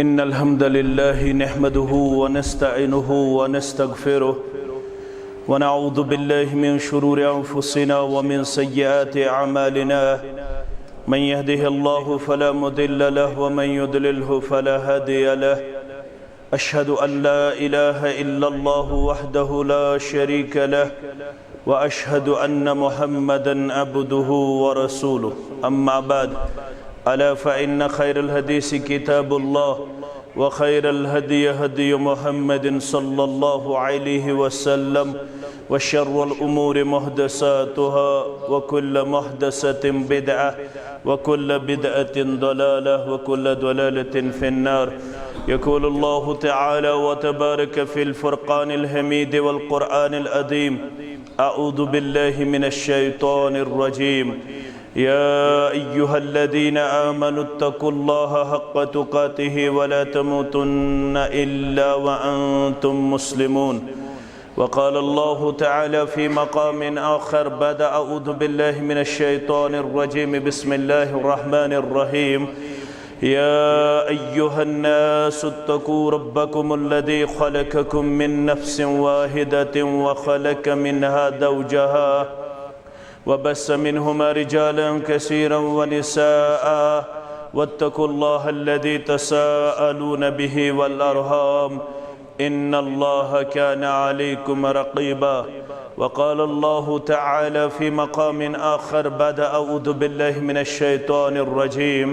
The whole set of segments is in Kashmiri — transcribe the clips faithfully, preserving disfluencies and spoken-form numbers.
إن الحمد لله نحمده ونستعينه ونستغفره، ونعوذ بالله من شرور أنفسنا ومن سيئات أعمالنا. من يهده الله فلا مضل له، ومن يضلله فلا هادي له. أشهد أن لا إله إلا الله وحده لا شريك له، وأشهد أن محمدا عبده ورسوله. أما بعد، ألا فإن خير الحديث كتاب الله، وخير الهدي هدي محمد صلى الله عليه وسلم، وشر الأمور محدثاتها، وكل محدثة بدعة، وكل بدعة ضلالة، وكل ضلالة في النار. يقول الله تعالى وتبارك في الفرقان الحميد والقرآن العظيم: أعوذ بالله من الشيطان الرجيم. يا أيها الذين آمنوا اتقوا الله حق تقاته ولا تموتن إلا وأنتم مسلمون. وقال الله تعالى في مقام آخر بعد أعوذ بالله من الشيطان الرجيم: بسم الله الرحمن الرحيم. يا أيها الناس اتقوا ربكم الذي خلقكم من نفس واحدة وخلق منها زوجها وبث منهما رجالا كثيرا ونساء، واتقوا الله الذي تساءلون به والأرحام، إن الله كان عليكم رقيبا. وقال الله تعالى في مقام آخر بعد أعوذ بالله من الشيطان الرجيم: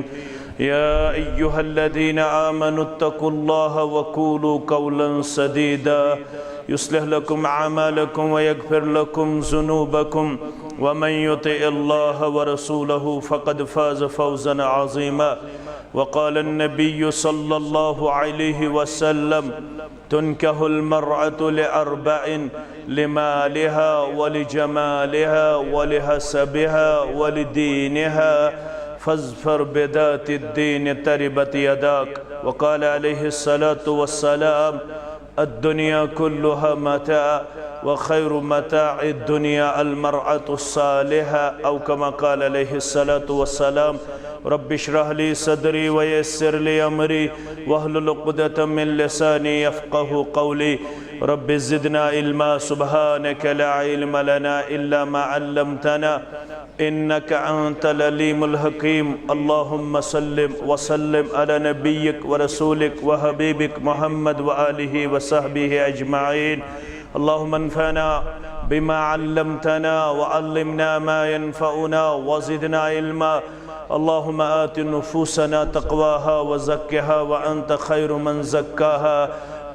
يا أيها الذين آمنوا اتقوا الله وقولوا قولا سديدا، يصلح لكم أعمالكم ويغفر لكم ذنوبكم، ومن يطع الله ورسوله فقد فاز فوزا عظيما. وقال النبي صلى الله عليه وسلم: تنكح المرأة لأربع: لمالها ولجمالها ولحسبها ولدينها، فاظفر بذات الدين تربت يداك. وقال عليه الصلاة والسلام: الدنيا كلها متاع، وخير متاع الدنيا المرأة الصالحة، أو كما قال عليه الصلاة والسلام. رب اشرح لي صدري ويسر لي أمري واحلل عقدة من لساني يفقه قولي. رب زدنا علما، سبحانك لا علم لنا إلا ما علمتنا، إنك أنت العليم الحكيم. اللهم صل وسلم على نبيك ورسولك وحبيبك محمد وآله وصحبه أجمعين. اللهم انفعنا بما علمتنا وعلمنا ما ينفعنا وزدنا علما. اللهم آت نفوسنا تقواها وزكها وأنت خير من زكاها،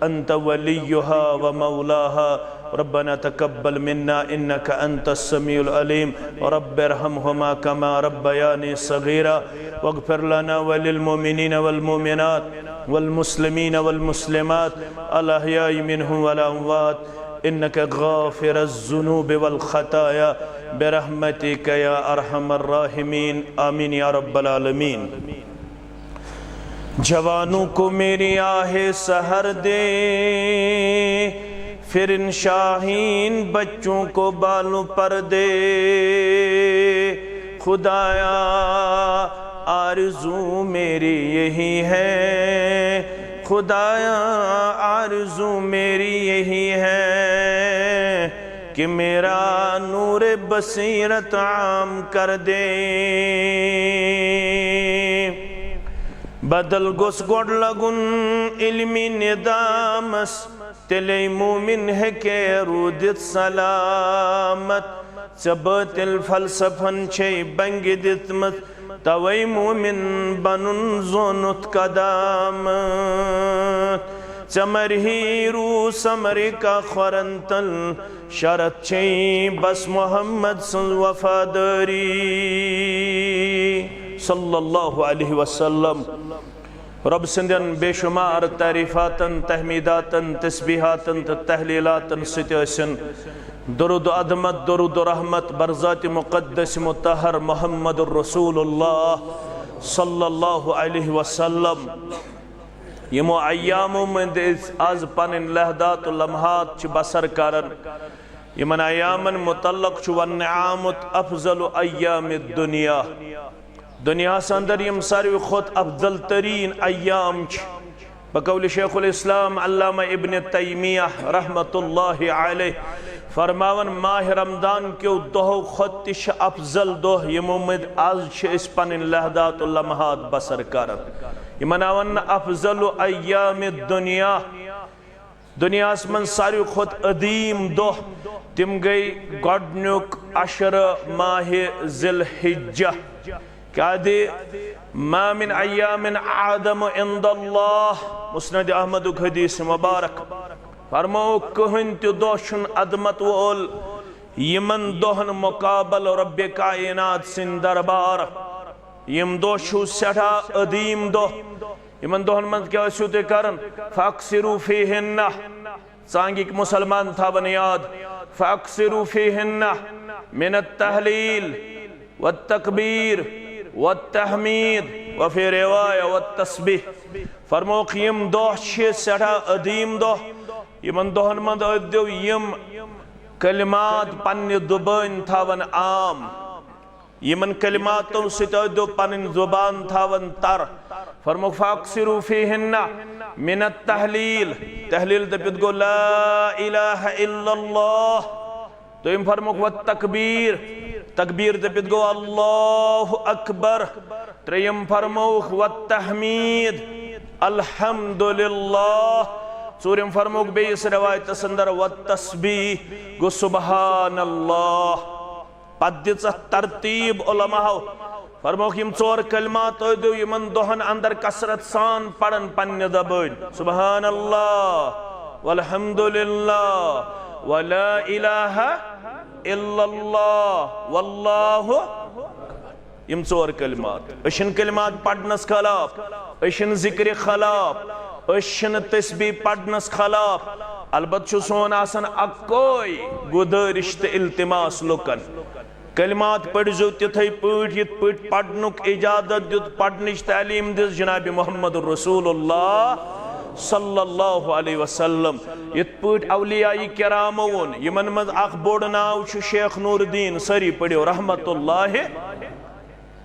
أنت وليها ومولاها. ربنا تقبل منا إنك أنت السميع العليم. رب ارحمهما كما ربياني صغيرا. واغفر لنا وللمؤمنين والمؤمنات والمسلمين والمسلمات الأحياء منهم والأموات إنك غافر الذنوب والخطايا برحمتك يا أرحم الراحمين. آمين يا رب العالمين. جوانوں کو میری آہ سحر دے، پھر ان شاہین بچوں کو بالوں پر دے۔ خدایا، آرزو میری یہی ہے، خدایا، آرزو میری یہی ہے کہ میرا نور بصیرت عام کر دے۔ بدل گوٚژھ گۄڈٕ لگُن علمی نظامس، تیٚلے مومن ہیٚکہِ روٗدِتھ سلامت۔ ژےٚ بٲطل فلسفن چھے بنگہِ دِژمٕژ، توے مومن بنُن زونُتھ قدامت۔ ژےٚ مرہی روٗس امریکہ کھۄرن تل، شرط چھے بس محمد سٕنٛز وفادٲری۔ صلی اللہ علیہ وسلم۔ رۄب سٕنٛدٮ۪ن بے شمار تعریفاتن، تحمیداتن، تسبیحاتن تہٕ تحلیلاتن سۭتۍ ٲسِن درود و عظمت، درود و رحمت بر ذات مقدس مطہر محمد رسول اللہ صلی اللہ علیہ وسلم۔ یِمو ایامو منٛز أسۍ از پنٕنۍ لحظات و لمحات چھِ بسر کران، یِمن ایامن متعلق چھُ وننہٕ آمُت افضل ایام الدنیا۔ دنیاہس اندر یِم ساروی کھۄتہٕ افضل ترین ایام چھِ، بقول شیخ الاسلام علامہ ابن تیمیہ رحمۃ اللہ علیہ فرماون، ماہ رمضان کیو دۄہو کھۄتہٕ تہِ چھِ افضل دۄہ یِمو منٛز از چھِ أسۍ پنٕنۍ لحظات و لمحات بسر کران۔ یِمن آون نہٕ افضل ایام الدنیا، دنیاہس منٛز ساروی کھۄتہٕ عظیٖم دۄہ، تِم گٔے گۄڈنیُک عشرٕ ماہِ ذی الحجہ۔ کیٛاہ دِ؟ ما من ایام اعظم عند اللہ، مسند احمدُک حدیث مبارک۔ فرمووُکھ، کٕہٕنۍ تہِ دۄہ چھُنہٕ عظمت وول یِمن دۄہن مقابل رب کائنات سٕنٛدِ دربار۔ یِم دۄہ چھُو سٮ۪ٹھاہ عظیٖم دۄہ۔ یِمن دۄہن منٛز کیٛاہ ٲسِو تُہۍ کران؟ فاکثروا فیہنہ، ژانگِکۍ مُسلمان تھاوَن یاد، فاکثروا فیہنہ من التہلیل والتکبیر والتحمید وفی روایہ والتسبیح۔ فرموکھ، یِم دۄہ چھِ سٮ۪ٹھاہ عظیٖم دۄہ، یِمن دۄہن منٛز ٲسۍزیو یِم کلمات پننہِ زبٲنۍ تھاوَن عام۔ یِمن کلماتو سۭتۍ ٲسۍزیو پنٕنۍ زبان تھاوان تر۔ فرمووُکھ، فاکثروا فیہنہ من التہلیل۔ تہلیل دٔپِتھ گوٚو لا الہ الا اللہ۔ دوٚیِم فرمووُکھ، والتکبیر۔ تکبیر دٔپِتھ گوٚو اللہ اکبر۔ ترٛیٚیِم فرمووُکھ، والتحمید، الحمدللہ۔ ژوٗرِم فرمووُکھ بیٚیِس روایتس اندر، والتسبیح، گوٚو سبحان اللہ۔ پتہٕ دِژ اتھ ترتیب علماہو۔ فرموکھ، یِم ژور کلمات ٲسۍزیو یِمن دۄہن اندر کثرت سان پران پننہِ زبٲنۍ، سبحان اللہ، والحمد للہ، ولا الہ الا اللہ، واللہ۔ یِم ژور کلمات، أسۍ چھِنہٕ کلمات پرنس خلاف، أسۍ چھِنہٕ ذکرِ خلاف، أسۍ چھِنہٕ تسبیح پرنس خلاف۔ البتہ چھُ سون آسان اکوے گُزٲرِش تہٕ التماس لُکن، کلمات پٔرۍزیو تِتھے پٲٹھۍ یِتھ پٲٹھۍ پرنُک اجازت دیُت، پرنٕچ تعلیٖم دِژ جناب محمد رسول اللہ صلی اللہ علیہ وسلم۔ یِتھ پٲٹھۍ اولیاء کرامو ووٚن، یِمن منٛز اکھ بوٚڑ ناو چھُ شیخ نور الدین، سٲری پٔرِو رحمت اللہ۔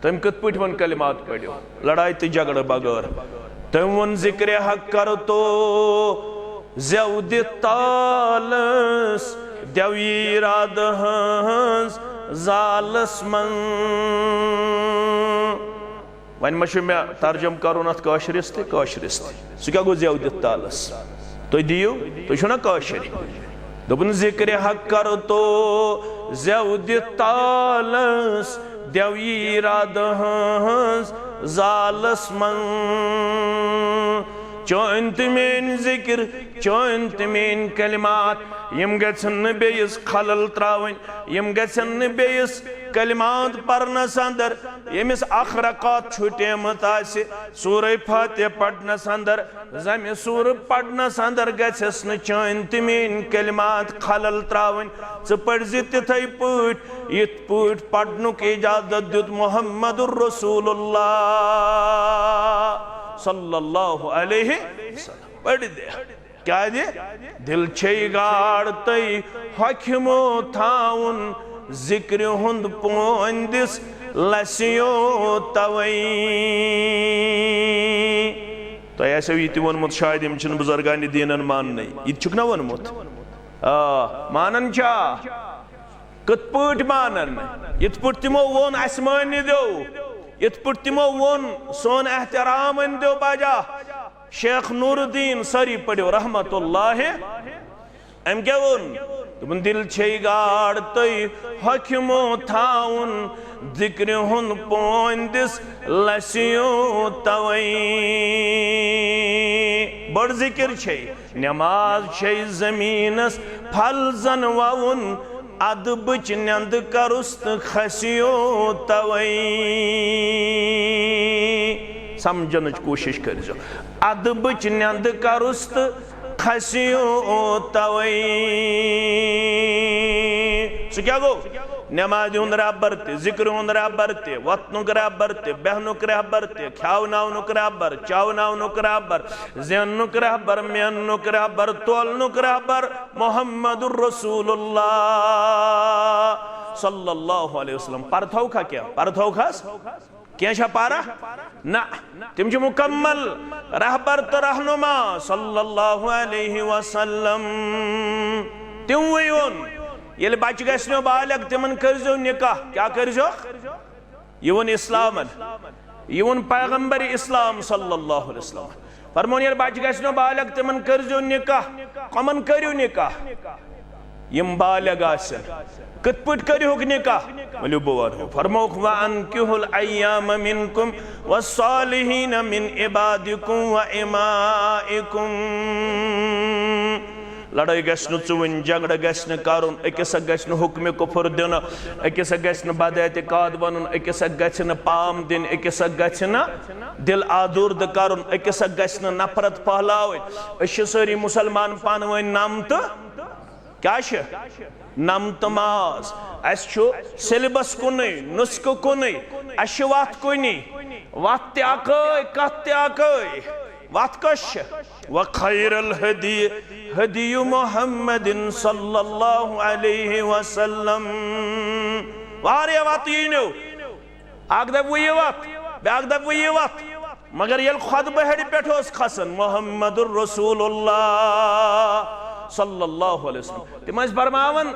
تٔمۍ کِتھ پٲٹھۍ ووٚن کلمات پٔرِو لڑایہِ تہٕ جھگڑٕ بغٲر؟ تٔمۍ ووٚن، ذکرِ حق کرٕ تو زیو دِتھ تالس، دیو یی رادٕ ہٕنٛز زالس منٛز۔ وۄنۍ ما چھُ مےٚ ترجمہٕ کرُن اتھ کٲشرِس تہٕ کٲشرِس تہِ؟ سُہ کیٛاہ گوٚو زیو دِتھ تالس؟ تُہۍ دِیِو، تُہۍ چھِو نا کٲشِرۍ۔ دوٚپُن، ذکرِ حق کرٕ تو زیو دِتھ تالس، دیو یی رادٕ ہٕنٛز زالس منٛز۔ چٲنۍ تہٕ میٲنۍ ذکر، چٲنۍ تہٕ میٲنۍ کلمات، یِم گژھن نہٕ بیٚیِس خلل تراوٕنۍ، یِم گژھن نہٕ بیٚیِس کلمات پرنس اندر، ییٚمِس اکھ رکعت چھُٹیمٕژ آسہِ سورہ فاتحہ پرنس اندر، زمہِ سورٕ پرنس اندر گژھٮ۪س نہٕ چٲنۍ تہٕ میٲنۍ کلمات خلل تراوٕنۍ۔ ژٕ پرزِ تِتھے پٲٹھۍ، یِتھ پٲٹھۍ پرنُک اجازت دیُت محمد رسول اللہ صلی اللہ علیہ وسلم۔ پٔرِو دِ۔ کیٛازِ؟ دِل چھے گاڑ تہٕ ہۄکھِ مو تھاوُن، ذِکرِ ہُنٛد پوندِس لَسیو توے۔ تۄہہِ آسیو یہِ تہِ ووٚنمُت، شاید یِم چھِنہٕ بُزرگانِ دیٖنَن ماننٕے۔ یہِ تہِ چھُکھ نہ ووٚنمُت؟ آ، مانان چھا؟ کِتھ پٲٹھۍ مانن؟ یِتھ پٲٹھۍ تِمو ووٚن، اسہِ مٲنِو، یِتھ پٲٹھۍ تِمو ووٚن، سون احترام أنۍزیو بجا۔ شیخ نور الدین سٲری پٔرِو رحمت اللہ۔ أمۍ کیٛاہ ووٚن؟ دوٚپُن، دِل چھے گاڑ تہٕ ہۄکھِ مو تھاوُن، ذِکرِ ہُنٛد پوندِس لَسیو توے۔ بٔڑ ذِکِر چھے۔ نماز چھے زمینس پھل زن ووُن، ادبٕچ نٮ۪نٛدٕ کرُس تہٕ کھسیو توے۔ سمجھنٕچ کوٗشش کٔرۍزیو۔ ادبٕچ نٮ۪نٛدٕ کرُس تہٕ کھسیو توے۔ سُہ کیٛاہ گوٚو؟ نمازِ ہُنٛد رہبر تہِ، ذِکرِ ہُنٛد رہبر تہِ، وۄتھنُک رہبر تہِ، بیٚہنُک رہبر تہِ، کھیاوناونُک رہبر، چاوناونُک رہبر، زیننُک رہبر، میننُک رہبر، تولنُک رہبر محمد رسول اللہ صلی اللہ علیہ وسلم۔ پرتھوکھا کیٛاہ؟ پرتھوکھس؟ کینٛہہ چھا پارہ؟ نہ، تِم چھِ مکمل رہبر تہٕ رہنما صلی اللہ علیہ وسلم۔ تِموٕے ووٚن، ییٚلہِ بچہِ گژھنو بالغ، تِمن کٔرزیو نکاح۔ کیٛاہ کٔرزیوکھ؟ یہِ ووٚن اسلامن، یہِ ووٚن پیغمبر اسلام صلی اللہ علیہ وسلم۔ فرمون، ییٚلہِ بچہِ گژھنو بالغ، تِمن کٔرزیو نکاح۔ کمن کٔرِو نکاح؟ یِم بالغ آسن۔ کِتھ پٲٹھۍ کٔرِہُکھ نکاح؟ ؤلِو بہٕ وَنہو۔ فرمووُکھ، "وَأَنكِحُوا الْأَيَامَىٰ مِنكُمْ وَالصَّالِحِينَ مِنْ عِبَادِكُمْ وَإِمَائِكُمْ۔" لڑٲے گژھِ نہٕ ژُوٕنۍ، جھگڑٕ گژھِ نہٕ کرُن، أکِس اکھ گژھِ نہٕ حُکمِ کُفُر دیُن، أکِس اکھ گژھِ نہٕ بد اعتقاد وَنُن، أکِس اکھ گژھِ نہٕ پام دِنۍ، أکِس اکھ گژھِ نہٕ دِل آزوردٕ کرُن، أکِس اکھ گژھِ نہٕ نفرت پھٔہلاوٕنۍ۔ أسۍ چھِ سٲری مُسلمان پانہٕ ؤنۍ نم تہٕ کیٛاہ چھِ؟ نم تہٕ ماز۔ اَسہِ چھُ سیلبس کُنُے، نُسخہٕ کُنُے، اَسہِ چھِ وَتھ کُنی۔ وَتھ تہِ اَکٲے، کَتھ تہِ اَکٲے۔ وَتھ کۄس چھِ؟ وَخَيْرَ الْهَدْيِ هَدْيُ مُحَمَّدٍ صَلَّى اللَّهُ عَلَيْهِ وَسَلَّمَ۔ واریاہ وَتہٕ یی نو۔ اکھ دپہِ وۄنۍ یہِ وتھ، بیاکھ دپہِ وۄنۍ یہِ وتھ۔ مگر ییٚلہِ خطبہٕ ہیٚرِ پٮ۪ٹھ اوس کھسان، محمد رسول اللہ صلی اللہ علیہ وسلم، تِم ٲسۍ فرماوان،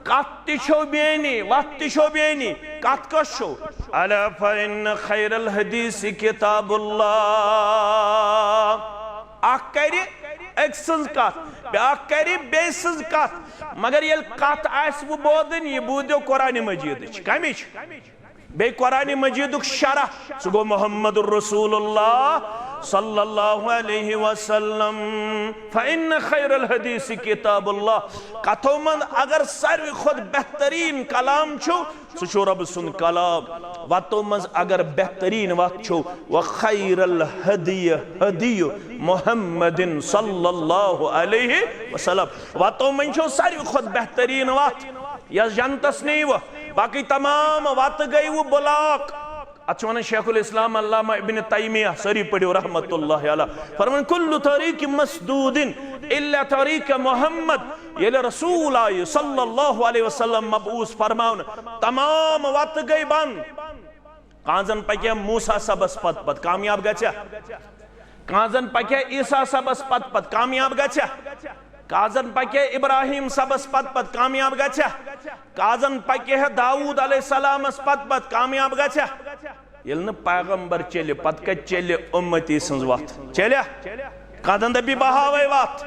"کتھ تہِ چھو بیانی، وتھ تہِ چھو بیانی، کتھ کۄس چھو؟ الا فإن خیر الحدیث کتاب اللہ۔" اکھ کرِ أکۍ سٕنٛز کتھ، بیاکھ کرِ بیٚیہِ سٕنٛز کتھ، مگر ییٚلہِ کتھ آسہِ وۄنۍ بوزٕنۍ، یہِ بوٗزیو قرآن مجیدٕچ۔ کمِچ؟ بیٚیہِ قرآن مجیدُک شرح، سُہ گوٚو محمد رسول اللہ صلی اللہ علیہ وسلم۔ فإن خیر الحدیث کتاب اللہ۔ کتھو منٛز اگر ساروی کھۄتہٕ بہتریٖن کلام چھُ، سُہ چھُ رۄب سُنٛد کلام۔ وتو منٛز اگر بہتریٖن وتھ چھُ، وخیر الہدی ہدی محمد صلی اللہ علیہ وسلم۔ وتو منٛز چھُ ساروی کھۄتہٕ بہتریٖن وتھ۔ یۄس جنتس نیٖوٕ، باقٕے تمام وتہٕ گٔیوٕ block۔ اتھ چھِ ونان شیخ الاسلام علامہ ابن تیمیہ، سٲری پٔرِو رحمت اللہ علیہ۔ فرمان، کل طریق مسدود الا طریق محمد۔ ییٚلہِ رسول آیہِ صلی اللہ علیہ وسلم مبعوث فرماونہٕ، تمام وتہٕ گٔے بند۔ کانٛزن پکیا موسیٰ صٲبس پتہٕ پتہٕ، کامیاب گژھیا؟ کانٛزن پکیا عیسیٰ صٲبس پتہٕ پتہٕ، کامیاب گژھیا؟ کانٛزن پکیا ابراہیم صٲبس پتہٕ پتہٕ، کامیاب گژھیا؟ کانٛزن پکیا داؤد علیہ السلامس پتہٕ پتہٕ، کامیاب گژھیا؟ ییٚلہِ نہٕ پیغمبر چلہِ، پتہٕ کتہِ چلہِ امتی سٕنٛز وتھ؟ چلیا؟ کانٛزن دپہِ، بہٕ ہاوے وتھ۔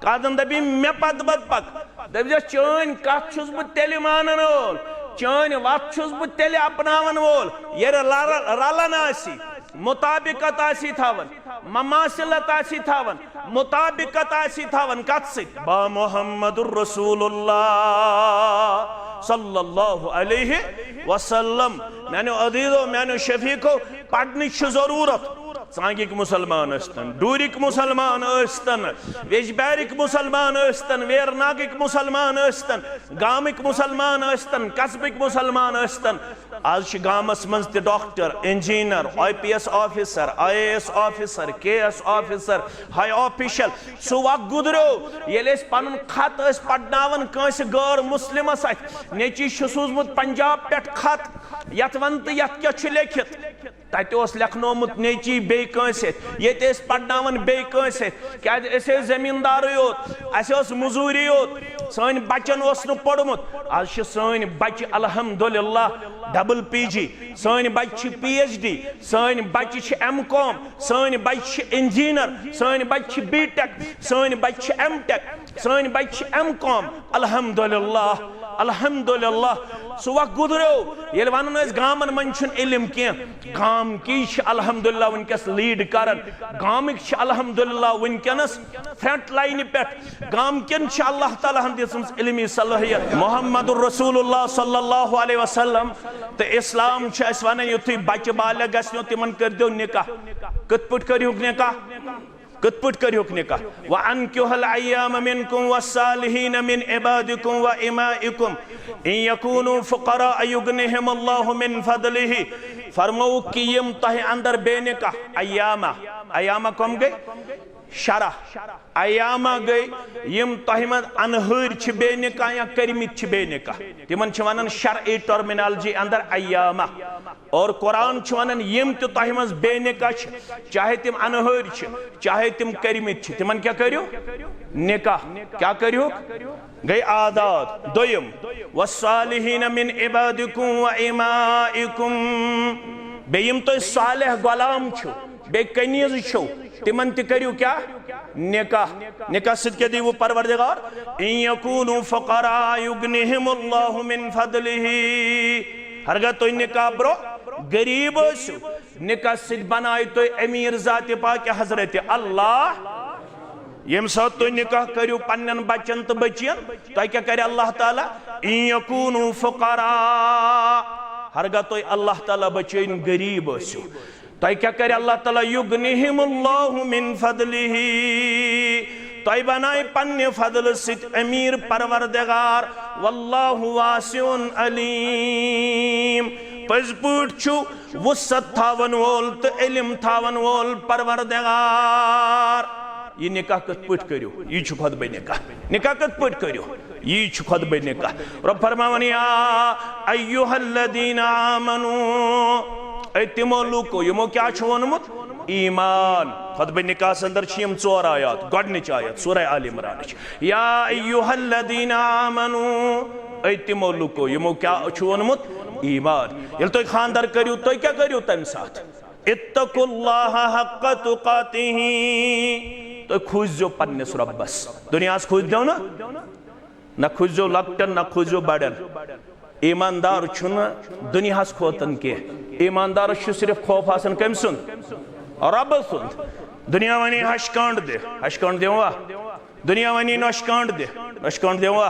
کانٛزن دپہِ، مےٚ پتہٕ پتہٕ پک۔ دپہِ، چٲنۍ کتھ چھُس بہٕ تیٚلہِ مانن وول، چٲنۍ وتھ چھُس بہٕ تیٚلہِ اپناون وول، ییٚلہِ رل-، رلن آسی، مطابقت آسی تھاون، مماثلت آسی تھاون، مطابقت آسی تھاون کتھ سۭتۍ؟ با محمد رسول اللہ صلی اللہ علیہ وسلم۔ میانیو عزیزو، میانیو شفیقو، پرنٕچ چھِ ضروٗرت۔ ژانگِکۍ مسلمان ٲسۍتن، ڈوٗرِکۍ مسلمان ٲسۍتن، ویجبیارٕکۍ مسلمان ٲسۍتن، ویرناگٕکۍ مسلمان ٲسۍتن، گامٕکۍ مسلمان ٲسۍتن، قصبٕکۍ مسلمان ٲسۍتن۔ آز چھِ گامس منٛز تہِ doctor, engineer, I P S officer, I A S officer, K A S officer, high official. سُہ وقت گُزریو، ییٚلہِ أسۍ پنُن خط ٲسۍ پرناوان کٲنٛسہِ غٲر مسلمس اتھِ۔ نیٚچی چھُ سوٗزمُت پنجاب پٮ۪ٹھ خط، یتھ ون تہٕ یتھ کیٛاہ چھُ لیکھِتھ۔ تتہِ اوس لیکھنومُت نیچی بیٚیہِ کٲنٛسہِ اَتھِ، ییٚتہِ ٲسۍ پرناوان بیٚیہِ کٲنٛسہِ اَتھِ۔ کیٛازِ أسۍ ٲسۍ زٔمیٖندارٕے یوت، اَسہِ ٲس مٔزوٗری یوت، سٲنۍ بچن اوس نہٕ پوٚرمُت۔ آز چھِ سٲنۍ بچہِ الحمدللہ ڈبل پی جی، سٲنۍ بچہِ چھِ پی ایچ ڈی، سٲنۍ بچہِ چھِ ایم کام، سٲنۍ بچہِ چھِ انجینئر، سٲنۍ بچہِ چھِ بی ٹیک، سٲنۍ بچہِ چھِ ایم ٹیک، سٲنۍ بچہِ چھِ ایم کام۔ الحمدللہ، الحمدللہ۔ سُہ وقت گُزریو، ییٚلہِ ونان ٲسۍ گامن منٛز چھُنہٕ علم کینٛہہ۔ گامکی چھِ الحمدللہ وٕنکیٚس لیڈ کران، گامٕکۍ چھِ الحمدللہ وٕنکیٚنس فرنٹ لاینہِ پٮ۪ٹھ۔ گامکٮ۪ن چھِ اللہ تعالیٰ ہن دِژمٕژ علمی صلٲحیت۔ محمد رسول اللہ صلی اللہ علیہ وسلم تہٕ اسلام چھُ اَسہِ ونان، یُتھُے بچہِ بالغ گژھنو، تِمن کٔرۍزیو نکاح۔ کِتھ پٲٹھۍ کٔرِہُکھ نکاح؟ کِتھ پٲٹھۍ کٔرِہُکھ نکاح؟ وَأَنكِحُوا الْأَيَامَىٰ مِنكُمْ وَالصَّالِحِينَ مِنْ عِبَادِكُمْ وَإِمَائِكُمْ إِنْ يَكُونُوا فُقَرَاءَ يُغْنِهِمُ اللَّهُ مِنْ فَضْلِهِ۔ فرمووُکھ کہ یِم تۄہہِ اندر بے نکاح، ایامہ، ایامہ کم گٔے؟ شرح۔ ایامہ گٔے یِم تۄہہِ منٛز انہٲرۍ چھِ بے نکاح یا کٔرمٕتۍ چھِ بے نکاح۔ تِمن چھِ ونان شرعی ٹرمینالوجی اندر ایامہ۔ اور قرآن چھُ ونان، یِم تہِ تۄہہِ منٛز بے نکاح چھِ، چاہے تِم انہٲرۍ چھِ، چاہے تِم کٔرمٕتۍ چھِ، تِمن کیٛاہ کٔرِو؟ نکاح۔ کیٛاہ کٔرِو؟ گٔے آزاد۔ دوٚیِم، والصالحین من عبادکم و امائکم، بیٚیہِ یِم تۄہہِ صالح غلام چھِو، بیٚیہِ کنیز چھِو، تِمن تہِ کٔرِو کیٛاہ؟ نکاح۔ نکاح سۭتۍ کیٛاہ دِیِوٕ پروردگار؟ ان یکونوا فقراء یغنہم اللہ من فضلہ۔ ہرگاہ تُہۍ نکاح برو غریب ٲسِو، نکاح سۭتۍ بنایہِ تُہۍ امیر ذات پاک حضرت اللہ۔ ییٚمہِ ساتہٕ تُہۍ نکاح کٔرِو پننٮ۪ن بچن تہٕ بچین، تۄہہِ کیٛاہ کرِ اللہ تعالیٰ؟ ان یکونوا فقراء، ہرگاہ تُہۍ اللہ تعالیٰ بچٲوِن غریب ٲسِو، تۄہہِ کیٛاہ کرِ اللہ تعالیٰ؟ یغنہم اللہ من فضلہ، تۄہہِ بنایہِ پننہِ فضلہٕ سۭتۍ امیر پروردگار۔ واللہ واسع علیم، پٔزۍ پٲٹھۍ چھُ وسعت تھاون وول تہٕ علم تھاون وول پروردگار۔ یہِ نکاح کِتھ پٲٹھۍ کٔرِو؟ یہِ چھُ خطبہ نکاح۔ نکاح کِتھ پٲٹھۍ کٔرِو؟ یی چھُ خطبہ نکاح۔ رب فرماوان، یا ایھا الذین آمنو، اے تِمو لوٗکو یِمو کیٛاہ چھُ ووٚنمُت؟ ایمان۔ خطبہ نکاحس اندر چھِ یِم ژور آیات۔ گۄڈٕنِچ آیت سورہ آل عمرانٕچ، یا ایھا الذین آمنو، اے تِمو لوٗکو یِمو کیٛاہ چھُ ووٚنمُت؟ ایمان۔ ییٚلہِ تُہۍ خانٛدر کٔرِو، تُہۍ کیٛاہ کٔرِو تَمہِ ساتہٕ؟ اتقوا اللہ حق تقاتہ، تُہۍ کھوٗژزیو پننِس رۄبس۔ دُنیاہس کھوٗژزیو نہٕ، نہ کھوٗژزیو لۄکٹٮ۪ن، نہ کھوٗژزیو بڑٮ۪ن۔ ایماندار چھُنہٕ دُنیاہس کھوژان کینٛہہ۔ ایماندارس چھُ صرف خوف آسان کٔمۍ سُنٛد؟ رۄبہٕ سُنٛد۔ دُنیا ونی ہشہِ کانٛڈ دِ، ہشہِ کانٛڈ دِوا؟ دُنیا ونی نۄشہِ کانٛڈ دِ، نۄشہِ کانٛڈ دِوا؟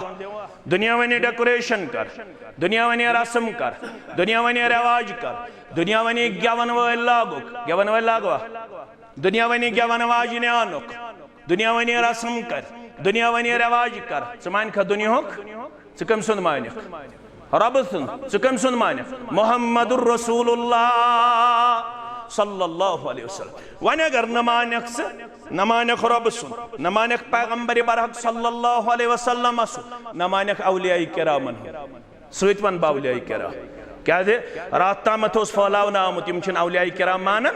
دُنیا ونی ڈیکوریشن کر، دُنیا ونی رسم کر، دُنیا ونی رٮ۪واج کر، دُنیا ونی گٮ۪ون وٲلۍ لاگُکھ، گٮ۪ون وٲلۍ لاگوا؟ دُنیا ونی گٮ۪ون واجنہِ اَنُکھ، دُنیا ونی رسم کر، دُنیا ونی رٮ۪واج کر۔ ژٕ مانکھا دُنیاہُک؟ ژٕ کٔمۍ سُنٛد مانکھ؟ رۄبہٕ سُنٛد۔ ژٕ کٔمۍ سُنٛد مانکھ؟ محمد رسول اللہ صلی اللہ علیہ وسلم۔ وۄنۍ اگر نہٕ مانکھ ژٕ، نہ مانکھ رۄبہٕ سُنٛد، نہ مانکھ پیغمبر برحق صلی اللہ علیہ وسلم سُنٛد، نہ مانکھ اولیاء کرامن ہُنٛد، سۭتۍ وَنہٕ بہٕ اولیاء کرام۔ کیٛازِ؟ راتھ تامَتھ اوس پھٲلاونہٕ آمُت، یِم چھِنہٕ اولیاء کرام مانان۔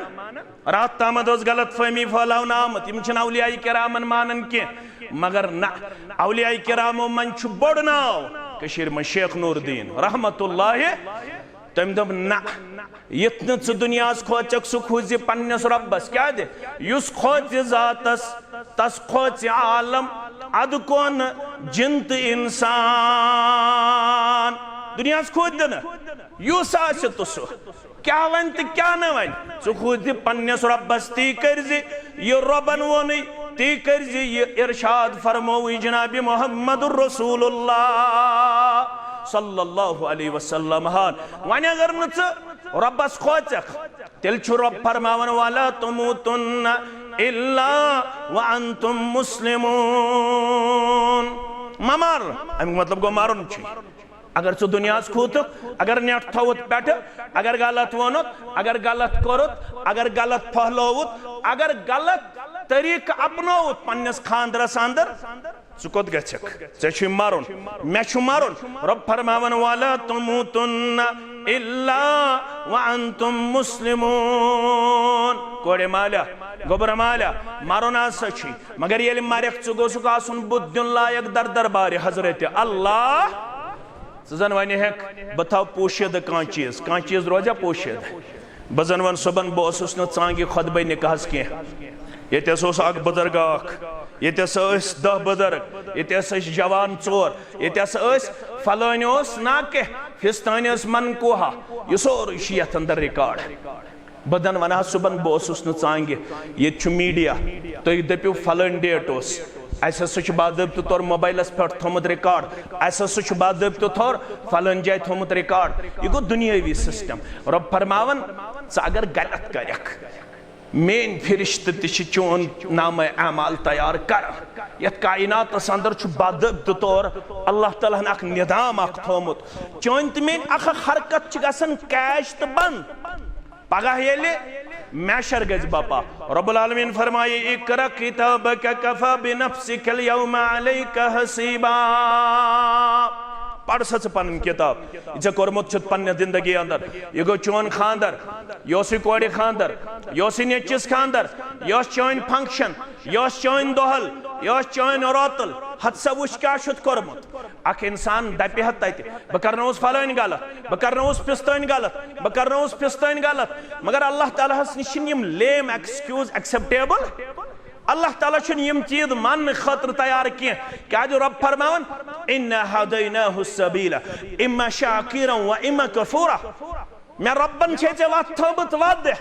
راتھ تامَتھ اوس غلط فہمی پھٲلاونہٕ آمُت، یِم چھِنہٕ اولیاء کرامن مانان کینٛہہ۔ مگر نہ، اولیاء کرامو منٛز چھُ بوٚڑ ناو کٔشیٖرِ منٛز شیخ نور الدین رحمت اللہ۔ تٔمۍ دوٚپ، نہ، یُتھ نہٕ ژٕ دُنیاہَس کھوژکھ، سُہ کھوژِ پننِس رۄبَس۔ کیٛازِ؟ یُس کھوژِ ذاتَس، تَس کھوژِ عالم، اَدٕ کون جِن تہٕ اِنسان۔ دُنیاہَس کھوژِ نہٕ، یُس آسہِ تہٕ سُہ۔ کیٛاہ وَنہِ تہٕ کیٛاہ نہٕ وَنہِ، ژٕ کھوژ زِ پننِس رۄبَس، تی کٔرۍ زِ یہِ رۄبَن ووٚنُے، تی کٔرۍ زِ یہِ ارشاد فرمووُے جناب محمد رسول اللہ صلی اللہ علیہ وسلم ہن۔ وۄنۍ اگر نہٕ ژٕ رۄبَس کھوژکھ، تیٚلہِ چھُ رۄب فرماوان، ولا تموتن الا وانتم مسلمون۔ مہ مر، اَمیُک مطلب گوٚو مَرُن چھُے۔ اگر ژٕ دُنیاہَس کھوٗژُکھ، اگر نیٹ تھوٚوُتھ پٮ۪ٹھٕ، اگر غلط ووٚنُتھ، اگر غلط کوٚرُتھ، اگر غلط پھٔہلووُتھ، اگر غلط طریٖقہٕ اپنووُتھ پننِس خانٛدرس اندر، ژٕ کوٚت گژھکھ؟ ژےٚ چھُے مرُن، مےٚ چھُ مرُن۔ رۄب فرماوان، ولا تموتن الا وانتم مسلمون۔ کورِ مالیا، گوٚبرٕ مالیا، مرُن ہسا چھُے، مگر ییٚلہِ مرکھ، ژٕ گوٚژھکھ آسُن بُتھ دیُن لایق در دربارِ حضرت اللہ۔ ژٕ زن ونہِ ہیکھ، بہٕ تھاو پوشیدٕ کانٛہہ چیٖز، کانٛہہ چیٖز روزیا پوشیدٕ؟ بہٕ زن ونہٕ صبحن، بہٕ اوسُس نہٕ ژانگہِ خطبے نکاحس کینٛہہ۔ ییٚتہِ ہسا اوس اکھ بُزرگ اکھ، ییٚتہِ ہسا ٲسۍ دَہ بُزرگ، ییٚتہِ ہسا ٲسۍ جوان ژور، ییٚتہِ ہسا ٲسۍ فلٲنۍ اوس ناکہ، فستٲنۍ ٲس منکوہا۔ یہِ سورُے چھُ یتھ اندر ریکارڈ۔ بہٕ دَن وَنہٕ ہا صُبحن، بہٕ اوسُس نہٕ ژانٛگہِ، ییٚتہِ چھُ میٖڈیا، تُہۍ دٔپِو فلٲنۍ ڈیٹ اوس، اَسہِ ہسا چھُ باضٲبطہٕ طور موبایلَس پٮ۪ٹھ تھوٚمُت ریکارڈ، اَسہِ ہسا چھُ باضٲبطہٕ طور فلٲنۍ جایہِ تھوٚمُت ریکارڈ۔ یہِ گوٚو دُنیٲوی سسٹم۔ رۄب فرماوان، ژٕ اگر غلط کَرَکھ، میٲنۍ فرشتہٕ تہِ چھِ چون نامہ اعمال تیار کران۔ یتھ کائناتس اندر چھُ باضٲبطہٕ طور اللہ تعالیٰ ہن اکھ نظام اکھ تھومُت۔ چٲنۍ تہٕ میٲنۍ اکھ اکھ حرکت چھِ گژھان کیچ تہٕ بند۔ پگاہ ییٚلہِ محشر گژھِ بپا، رب العالمین فرمایہِ، اقرأ کتابک کفی بنفسک الیوم علیک حسیبا۔ پَر سا ژٕ پَنٕنۍ کِتاب، یہِ ژےٚ کوٚرمُت چھُتھ پننہِ زندگی اندر۔ یہِ گوٚو چون خاندر، یہِ اوسُے کورِ خاندر، یہِ اوسُے نیٚچوِس خاندر، یہِ اوس چٲنۍ function، یہِ اوس چٲنۍ دۄہل، یہِ اوس چٲنۍ روتل۔ ہتہٕ سا وٕچھ کیٛاہ چھُتھ کوٚرمُت۔ اکھ انسان دپہِ ہا تتہِ، "بہٕ کرناوُس فلٲنۍ غلط، بہٕ کرناوُس پِستٲنۍ غلط، بہٕ کرناوُس پِستٲنۍ غلط"۔ مگر اللہ تعالیٰ ہس نِش چھِنہٕ یِم lame excuse acceptable۔ اللہ تعالیٰ چھُنہٕ یِم چیٖز ماننہٕ خٲطرٕ تیار کینٛہہ۔ کیٛازِ رۄب فرماوان، "اِنَّا ہَدَیْنَاهُ السَّبِیلَ اِمَّا شَاکِرًا وَ اِمَّا کَفُورًا"۔ مےٚ رۄبن چھے ژےٚ وَتھ تھٲومٕژ وَتھ دِ۔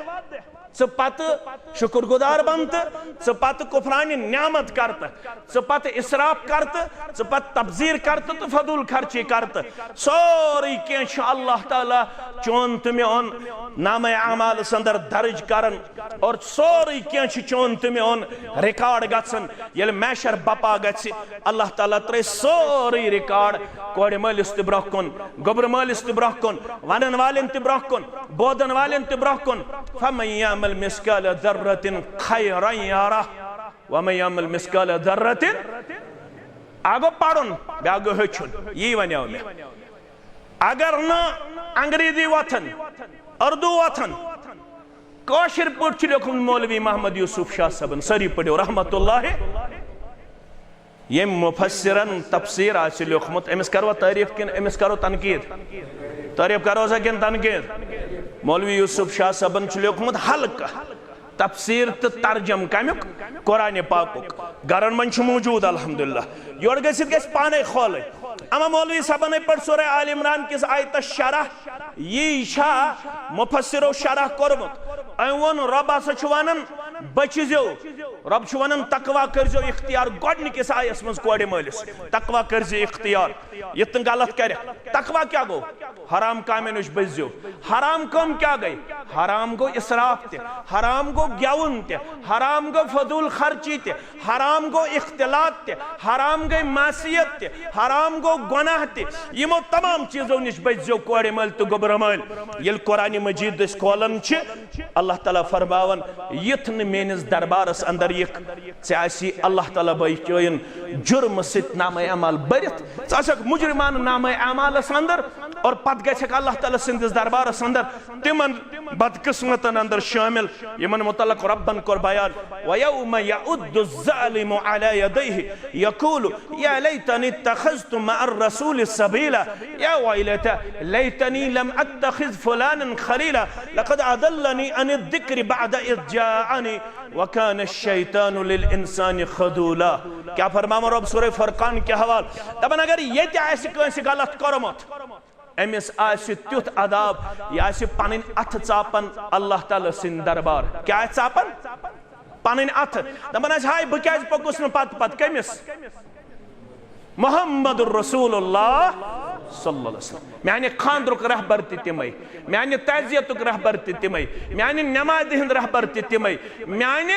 ژٕ پتہٕ شُکُر گُزار بن تہٕ ژٕ پتہٕ کُفرانِ نعمت کر تہٕ ژٕ پتہٕ اسراف کر تہٕ ژٕ پتہٕ تبذیر کر تہٕ تہٕ فضول خرچی کر تہٕ۔ سورُے کینٛہہ چھُ اللہ تعالیٰ چون تہٕ میون نامہ اعمالس اندر درج کران۔ اور سورُے کینٛہہ چھُ چون تہٕ میون ریکارڈ گژھان۔ ییٚلہِ محشر بپا گژھِ، اللہ تعالیٰ ترٛٲوِ سورُے ریکارڈ کورِ مٲلِس تہِ برونٛہہ کُن، گوٚبرٕ مٲلِس تہِ برونٛہہ کُن، ونن والٮ۪ن تہِ برونٛہہ کُن، بوزن والٮ۪ن تہِ برونٛہہ کُن۔ فَمَن یَعْمَلْ مِثْقَالَ ذَرَّةٍ خَیْرًا یَرَهُ وَمَن یَعْمَلْ مِثْقَالَ ذَرَّةٍ۔ اکھ گوٚو پرُن، بیاکھ گوٚو ہیوٚچھُن۔ یی ونیو مےٚ۔ اگر نہٕ انگریزی وۄتھان، اردو وۄتھان، کٲشِر پٲٹھۍ چھُ لیوٚکھمُت مولوی محمد یوسف شاہ صٲبن، سٲری پٔرِو رحمت اللہ۔ ییٚمۍ مفسرن تفسیر آسہِ لیوٚکھمُت، أمِس کروا تعریف کِنہٕ أمِس کرو تنقید؟ تعریف کرو سا کِنہٕ تنقید؟ مولوی یوسف شاہ صٲبن چھُ لیوٚکھمُت حلقہٕ تفسیر تہٕ ترجم کمیُک؟ قرآن پاکُک۔ گرن منٛز چھُ موجود الحمدللہ۔ یورٕ گٔژھِتھ گژھِ پانے کھولٕنۍ۔ اما مولوی صٲبن ہے پٔر سورہ آل عمران کِس آیتس شرح، یی چھا مفسرو شرح کوٚرمُت؟ أمۍ ووٚن، رۄب ہسا چھُ ونان، بچہِ زیو۔ رۄب چھُ ونان، تقوی کٔرزیو اختیار۔ گۄڈٕنِکِس آیس منٛز کورِ مٲلِس، تقوی کٔرزِ اختیار۔ یِتھ تہٕ غلط کرِ۔ تقوی کیٛاہ گوٚو؟ حرام کامٮ۪ن نِش بٔچزیو۔ حرام کٲم کیٛاہ گٔے؟ حرام گوٚو اسراف تہِ، حرام گوٚو گٮ۪وُن تہِ، حرام گوٚو فضول خرچی تہِ، حرام گوٚو اختلاط تہِ، حرام گٔے معصیت تہِ، حرام گوٚو گۄناہ تہِ۔ یِمو تمام چیٖزو نِش بٔچزیو کورِ مٲلۍ تہٕ گوٚبرٕ مٲلۍ۔ ییٚلہِ قرآن مجید أسۍ کھولان چھِ، اللہ تعالیٰ فرماوان، یِتھ نہٕ میٲنِس دربارس اندر یِکھ، ژےٚ آسی اللہ تعالیٰ بٲے چٲیِن جُرمہٕ سۭتۍ نامہ اعمال بٔرِتھ، ژٕ آسکھ مجرمانہٕ نامہ اعمالس اندر، اور پتہٕ گژھکھ اللہ تعالیٰ سٕنٛدِس دربارس اندر تِمن بدقسمتن اندر شٲمِل، یِمن متعلق رۄبن کوٚر بیان، "وَیَوْمَ یَعُضُّ الظَّالِمُ عَلَى یَدَیْهِ یَقُولُ یا لَیْتَنِی اتَّخَذْتُ مَعَ الرَّسُولِ سَبِیلًا، یا وَیْلَتَا لَیْتَنِی لَمْ أَتَّخِذْ فُلَانًا خَلِیلًا، لَقَدْ أَضَلَّنِی عَنِ الذِّکْرِ بَعْدَ اِذْ جَاءَنِی وَکَانَ الشَّیطَانُ لِلْاِنسَانِ خَذُولًا۔" کیٛاہ فرماوان رۄب سورہ فرقان کہِ حوالہٕ؟ دَپان، اگر ییٚتہِ آسہِ کٲنٛسہِ غلط کوٚرمُت، أمِس آسہِ تیُتھ عذاب، یہِ آسہِ پنٕنۍ اَتھٕ ژاپان اللہ تعالیٰ سٕنٛدِ دربار۔ کیٛاہ آسہِ ژاپان؟ پنٕنۍ اَتھٕ۔ دَپان آسہِ، "ہاے، بہٕ کیٛازِ پوٚکُس نہٕ پتہٕ پتہٕ کٔمِس؟ محمد رسول اللہ صلی اللہ علیہ وسلم۔ میٛانہِ خانٛدرُک رہبر تہِ تِمَے، میٛانہِ تعزیتُک رہبر تہِ تِمَے، میٛانہِ نٮ۪مازِ ہِنٛدۍ رہبر تہِ تِمَے، میٛانہِ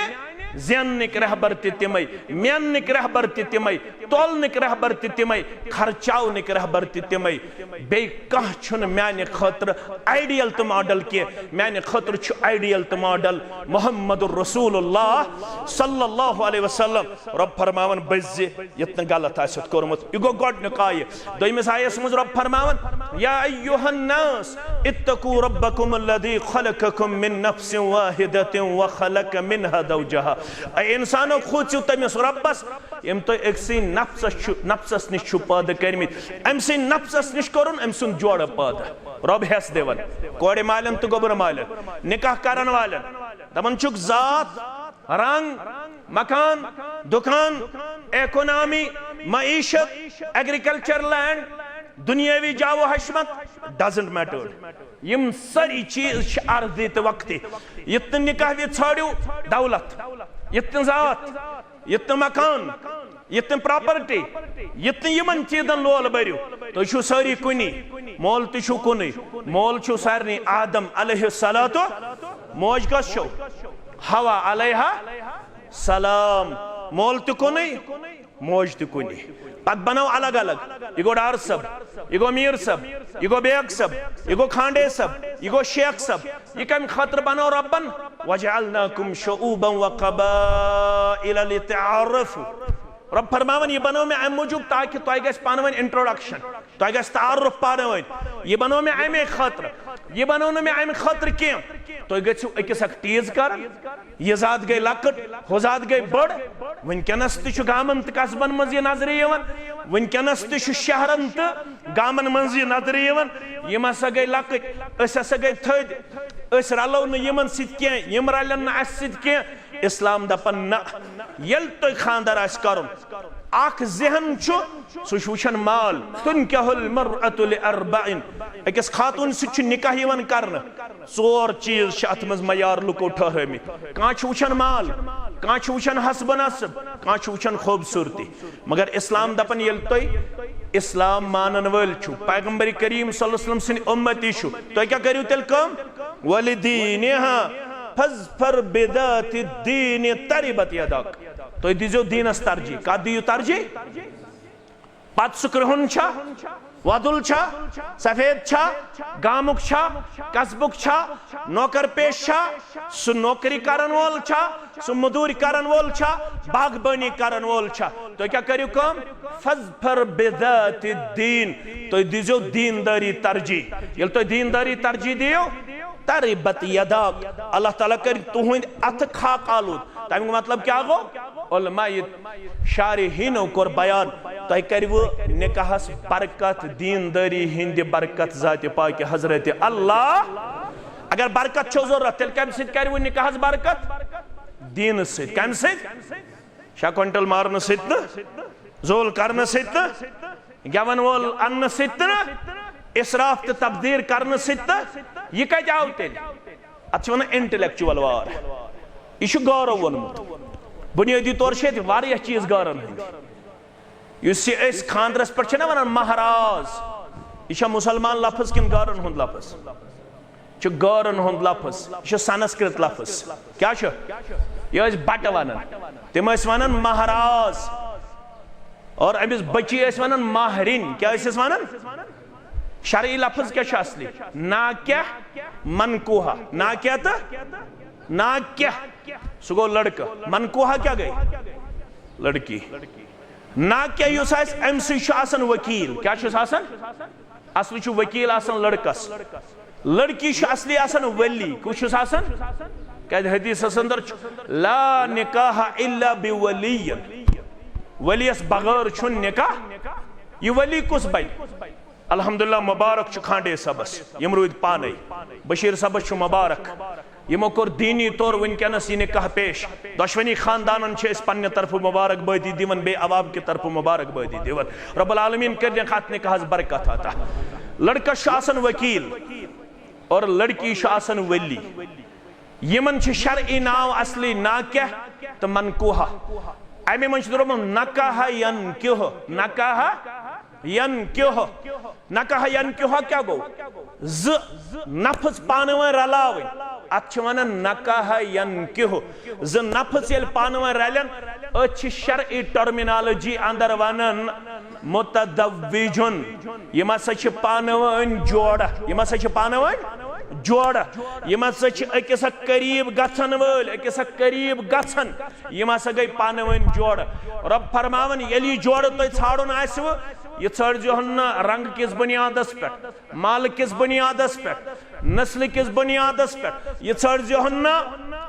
زیننٕکۍ رہبر تہِ تِمَے، میننٕکۍ رہبر تہِ تِمَے، تولنٕکۍ رہبر تہِ تِمَے، خرچاونٕکۍ رہبر تہِ تِمَے۔ بیٚیہِ کانٛہہ چھُنہٕ میٛانہِ خٲطرٕ آیڈیل تہٕ ماڈل کینٛہہ۔ میٛانہِ خٲطرٕ چھُ آیڈیل تہٕ ماڈل محمد رسول اللہ صلی اللہ علیہ وسلم۔" رۄب فرماوان، بٔزِ یِتھ نہٕ غلط آسٮ۪تھ کوٚرمُت۔ یہِ گوٚو گۄڈٕنیُک آیہِ۔ دوٚیمِس آیس منٛز رۄب فرماوان، یا ایھا الناس اتقوا ربکم الذی خلقکم من نفس واحدۃ وخلق منها زوجها۔ اے انسانو، کھوژِو تٔمِس رۄبس، ییٚمۍ تۄہہِ أکسٕے نفسس چھُ، نفسس نِش چھُ پٲدٕ کٔرمٕتۍ، أمۍ سٕنٛدِ نفسس نِش کوٚرُن أمۍ سُنٛد جوڑٕ پٲدٕ۔ رۄب ہٮ۪س دِوان، کورِ مالٮ۪ن تہٕ گوٚبرٕ مالٮ۪ن، نکاح کرن والٮ۪ن، دپان چھُکھ ذات، رنگ، مکان، دکان، اکانومی، معیشت، ایگریکلچر لینڈ، دنیاوی جاو و حشمت، doesn't matter۔ یِم سٲری چیٖز چھِ عارضی تہٕ وقتی۔ یِتھ نہٕ نکاح وِزِ ژھٲنٛڈِو دولت، یِتھ نہٕ ذات، یِتھ نہٕ مکان، یِتھ نہٕ پراپرٹی، یِتھ نہٕ یِمن چیٖزن لول بٔرِو۔ تُہۍ چھِو سٲری کُنی، مول تہِ چھُو کُنُے، مول چھُو سارنٕے آدم علیہ الصلوۃ۔ موج کۄس چھَو؟ حوا علیہا سلام۔ مول تہِ کُنُے، موج تہِ کُنی۔ پتہٕ بنٲو الگ الگ۔ یہِ گوٚو ڈار صٲب، یہِ گوٚو میٖر صٲب، یہِ گوٚو بیگ صٲب، یہِ گوٚو کھانڈے صٲب، یہِ گوٚو شیخ صٲب۔ یہِ کمہِ خٲطرٕ بنٲو رۄبن؟ "وجعلناکم شعوبا وقبائل لتعارفوا۔" رۄب فرماوان، یہِ بنٲو مےٚ امہِ موٗجوٗب تاکہِ تۄہہِ گژھِ پانہٕ ؤنۍ انٹروڈکشن۔ تۄہہِ گژھِ تعارُف پانہٕ ؤنۍ۔ یہِ بنوو مےٚ اَمے خٲطرٕ، یہِ بنوو نہٕ مےٚ اَمہِ خٲطرٕ کینٛہہ۔ تُہۍ گٔژھِو أکِس اکھ tease کران، یہِ ذات گٔے لۄکٕٹ، ہُہ ذات گٔے بٔڑ۔ وٕنکیٚنس تہِ چھُ گامن تہٕ قصبن منٛز یہِ نظرِ یِوان، وٕنکیٚنس تہِ چھُ شہرن تہٕ گامن منٛز یہِ نظرِ یِوان۔ یِم ہسا گٔے لۄکٕٹۍ، أسۍ ہسا گٔے تھٔدۍ، أسۍ رلو نہٕ یِمن سۭتۍ کینٛہہ، یِم رلن نہٕ اسہِ سۭتۍ کینٛہہ۔ اسلام دپان نہ، ییٚلہِ تۄہہِ خاندر آسہِ کرُن، اکھ ذہن چھُ، سُہ چھُ وٕچھان مال۔ تنکح المرأة لأربع، أکِس خاتوٗن سۭتۍ چھُ نکاح یِوان کرنہٕ، ژور چیٖز چھِ اتھ منٛز معیار لُکو ٹھہرٲمٕتۍ۔ کانٛہہ چھُ وٕچھان مال، کانٛہہ چھُ وٕچھان حسب و نسب، کانٛہہ چھُ وٕچھان خوٗبصوٗرتی۔ مگر اسلام دپان، ییٚلہِ تُہۍ اسلام مانن وٲلۍ چھِو، پیغمبر کریم صلی اللہ علیہ وسلم سٕنٛدۍ اُمتی چھِو، تُہۍ کیٛاہ کٔرِو تیٚلہِ کٲم؟ ولدینہا فاظفر بذات الدین تربت یداک۔ تُہۍ دیٖزیو دیٖنس ترجیح۔ کتھ دِیِو ترجیح؟ پتہٕ سُہ کرٛہُن چھا، وۄدُل چھا، سفید چھا، گامُک چھا، قصبُک چھا، نوکر پیش چھا، سُہ نوکری کرن وول چھا، سُہ مزدوٗرۍ کرن وول چھا، باغبٲنی کرن وول چھا، تُہۍ کیٛاہ کٔرِو کٲم؟ فاظفر بذات الدین، تُہۍ دیٖزیو دیٖندٲری ترجیح۔ ییٚلہِ تُہۍ دیٖندٲری ترجیح دِیِو، تربت یداک، اللہ تعالیٰ کرِ تُہنٛدۍ اتھٕ خاک آلوٗد۔ تمیُک مطلب کیٛاہ گوٚو؟ علماء شارحینو کوٚر بیان، تۄہہِ کروٕ نکاحس برکت، دیندٲری ہٕنٛدِ برکت، ذاتِ پاکِ حضرت اللہ۔ اگر برکت چھو ضرورت، تیٚلہِ کمہِ سۭتۍ کروٕ نکاحس برکت؟ دیٖنہٕ سۭتۍ۔ کمہِ سۭتۍ؟ شےٚ کوینٹل مارنہٕ سۭتۍ نہٕ، زول کرنہٕ سۭتۍ نہٕ، گٮ۪ون وول اننہٕ سۭتۍ تہٕ نہٕ، اسراف تہٕ تبذیر کرنہٕ سۭتۍ تہٕ۔ یہِ کتہِ آو تیٚلہِ؟ اتھ چھِ ونان intellectual war۔ یہِ چھُ گورو ووٚنمُت۔ بُنیٲدی طور چھِ ییٚتہِ واریاہ چیٖز گورن ہٕنٛدۍ۔ یُس یہِ أسۍ خانٛدرس پٮ۪ٹھ چھِنہ ونان مہراز، یہِ چھا مُسلمان لفظ کِنہٕ گورن ہُنٛد لفظ؟ چھُ گورن ہُنٛد لفظ، یہِ چھُ سنسکرت لفظ۔ کیٛاہ چھُ؟ یہِ ٲسۍ بٹہٕ ونان، تِم ٲسۍ ونان مہراز۔ اور أمِس بچی ٲسۍ ونان ماہرِنۍ۔ کیٛاہ ٲسِس ونان؟ شرعی لفظ کیٛاہ چھُ اصلی؟ ناکح منکوحہ۔ ناکح تہٕ ناکح، سُہ گوٚو لڑکہٕ۔ منکوحہ کیٛاہ گٔے؟ لڑکی۔ ناکح یُس آسہِ، أمۍ سٕے چھُ آسان وکیل۔ کیٛاہ چھُس آسان؟ اصلی چھُ وکیل آسان لڑکس۔ لڑکی چھُ اصلی آسان ولی۔ کُس چھُس آسان؟ کیٛازِ حدیثس اندر چھُ، لا نکاح الا بولی۔ ولیس بغٲر چھُنہٕ نکاح۔ یہِ ولی کُس بنہِ؟ الحمدللہ، مبارک چھُ کھانڈے صٲبس، یِم روٗدۍ پانے۔ بشیر صٲبس چھُ مبارک، یِمو کوٚر دینی طور وٕنکیٚنس یہِ نکاح پیش۔ دۄشوٕنی خاندانن چھِ أسۍ پننہِ طرفہٕ مبارک بٲدی دِوان، بیٚیہِ عوام کہِ طرفہٕ مبارک بٲدی دِوان۔ رب العالمین کٔرِنکھ اتھ نکاحس برکت عطا۔ لڑکس چھُ آسان وکیل اور لڑکی چھُ آسان ولی۔ یِمن چھِ شرعی ناو اصلی ناکح تہٕ منکوحہ۔ اَمہِ منٛز چھُ درٛامُت نکاح ینکح، نکاح ینکح۔ نکاح ینکح کیٛاہ گوٚو؟ زٕ نفس پانہٕ ؤنۍ رلاوٕنۍ، اتھ چھِ ونان نکاح ینکح۔ زٕ نفس ییٚلہِ پانہٕ ؤنۍ رلن، أتھۍ چھِ شرعی terminology اندر ونان متزوجن۔ یِم ہسا چھِ پانہٕ ؤنۍ جوڑٕ، یِم ہسا چھِ پانہٕ ؤنۍ جوڑٕ، یِم ہسا چھِ أکِس اکھ قریب گژھن وٲلۍ، أکِس اکھ قریب گژھن۔ یِم ہسا گٔے پانہٕ ؤنۍ جوڑٕ۔ رب فرماوان، ییٚلہِ یہِ جوڑٕ تۄہہِ ژھانڈُن آسِوٕ، یہِ ژھٲنڈزِہون نہٕ رنگ کِس بُنیادس پٮ۪ٹھ، مال کِس بُنیادس پٮ۪ٹھ، نسلہٕ کِس بُنیادس پٮ۪ٹھ، یہِ ژھٲنڈزِہون نہٕ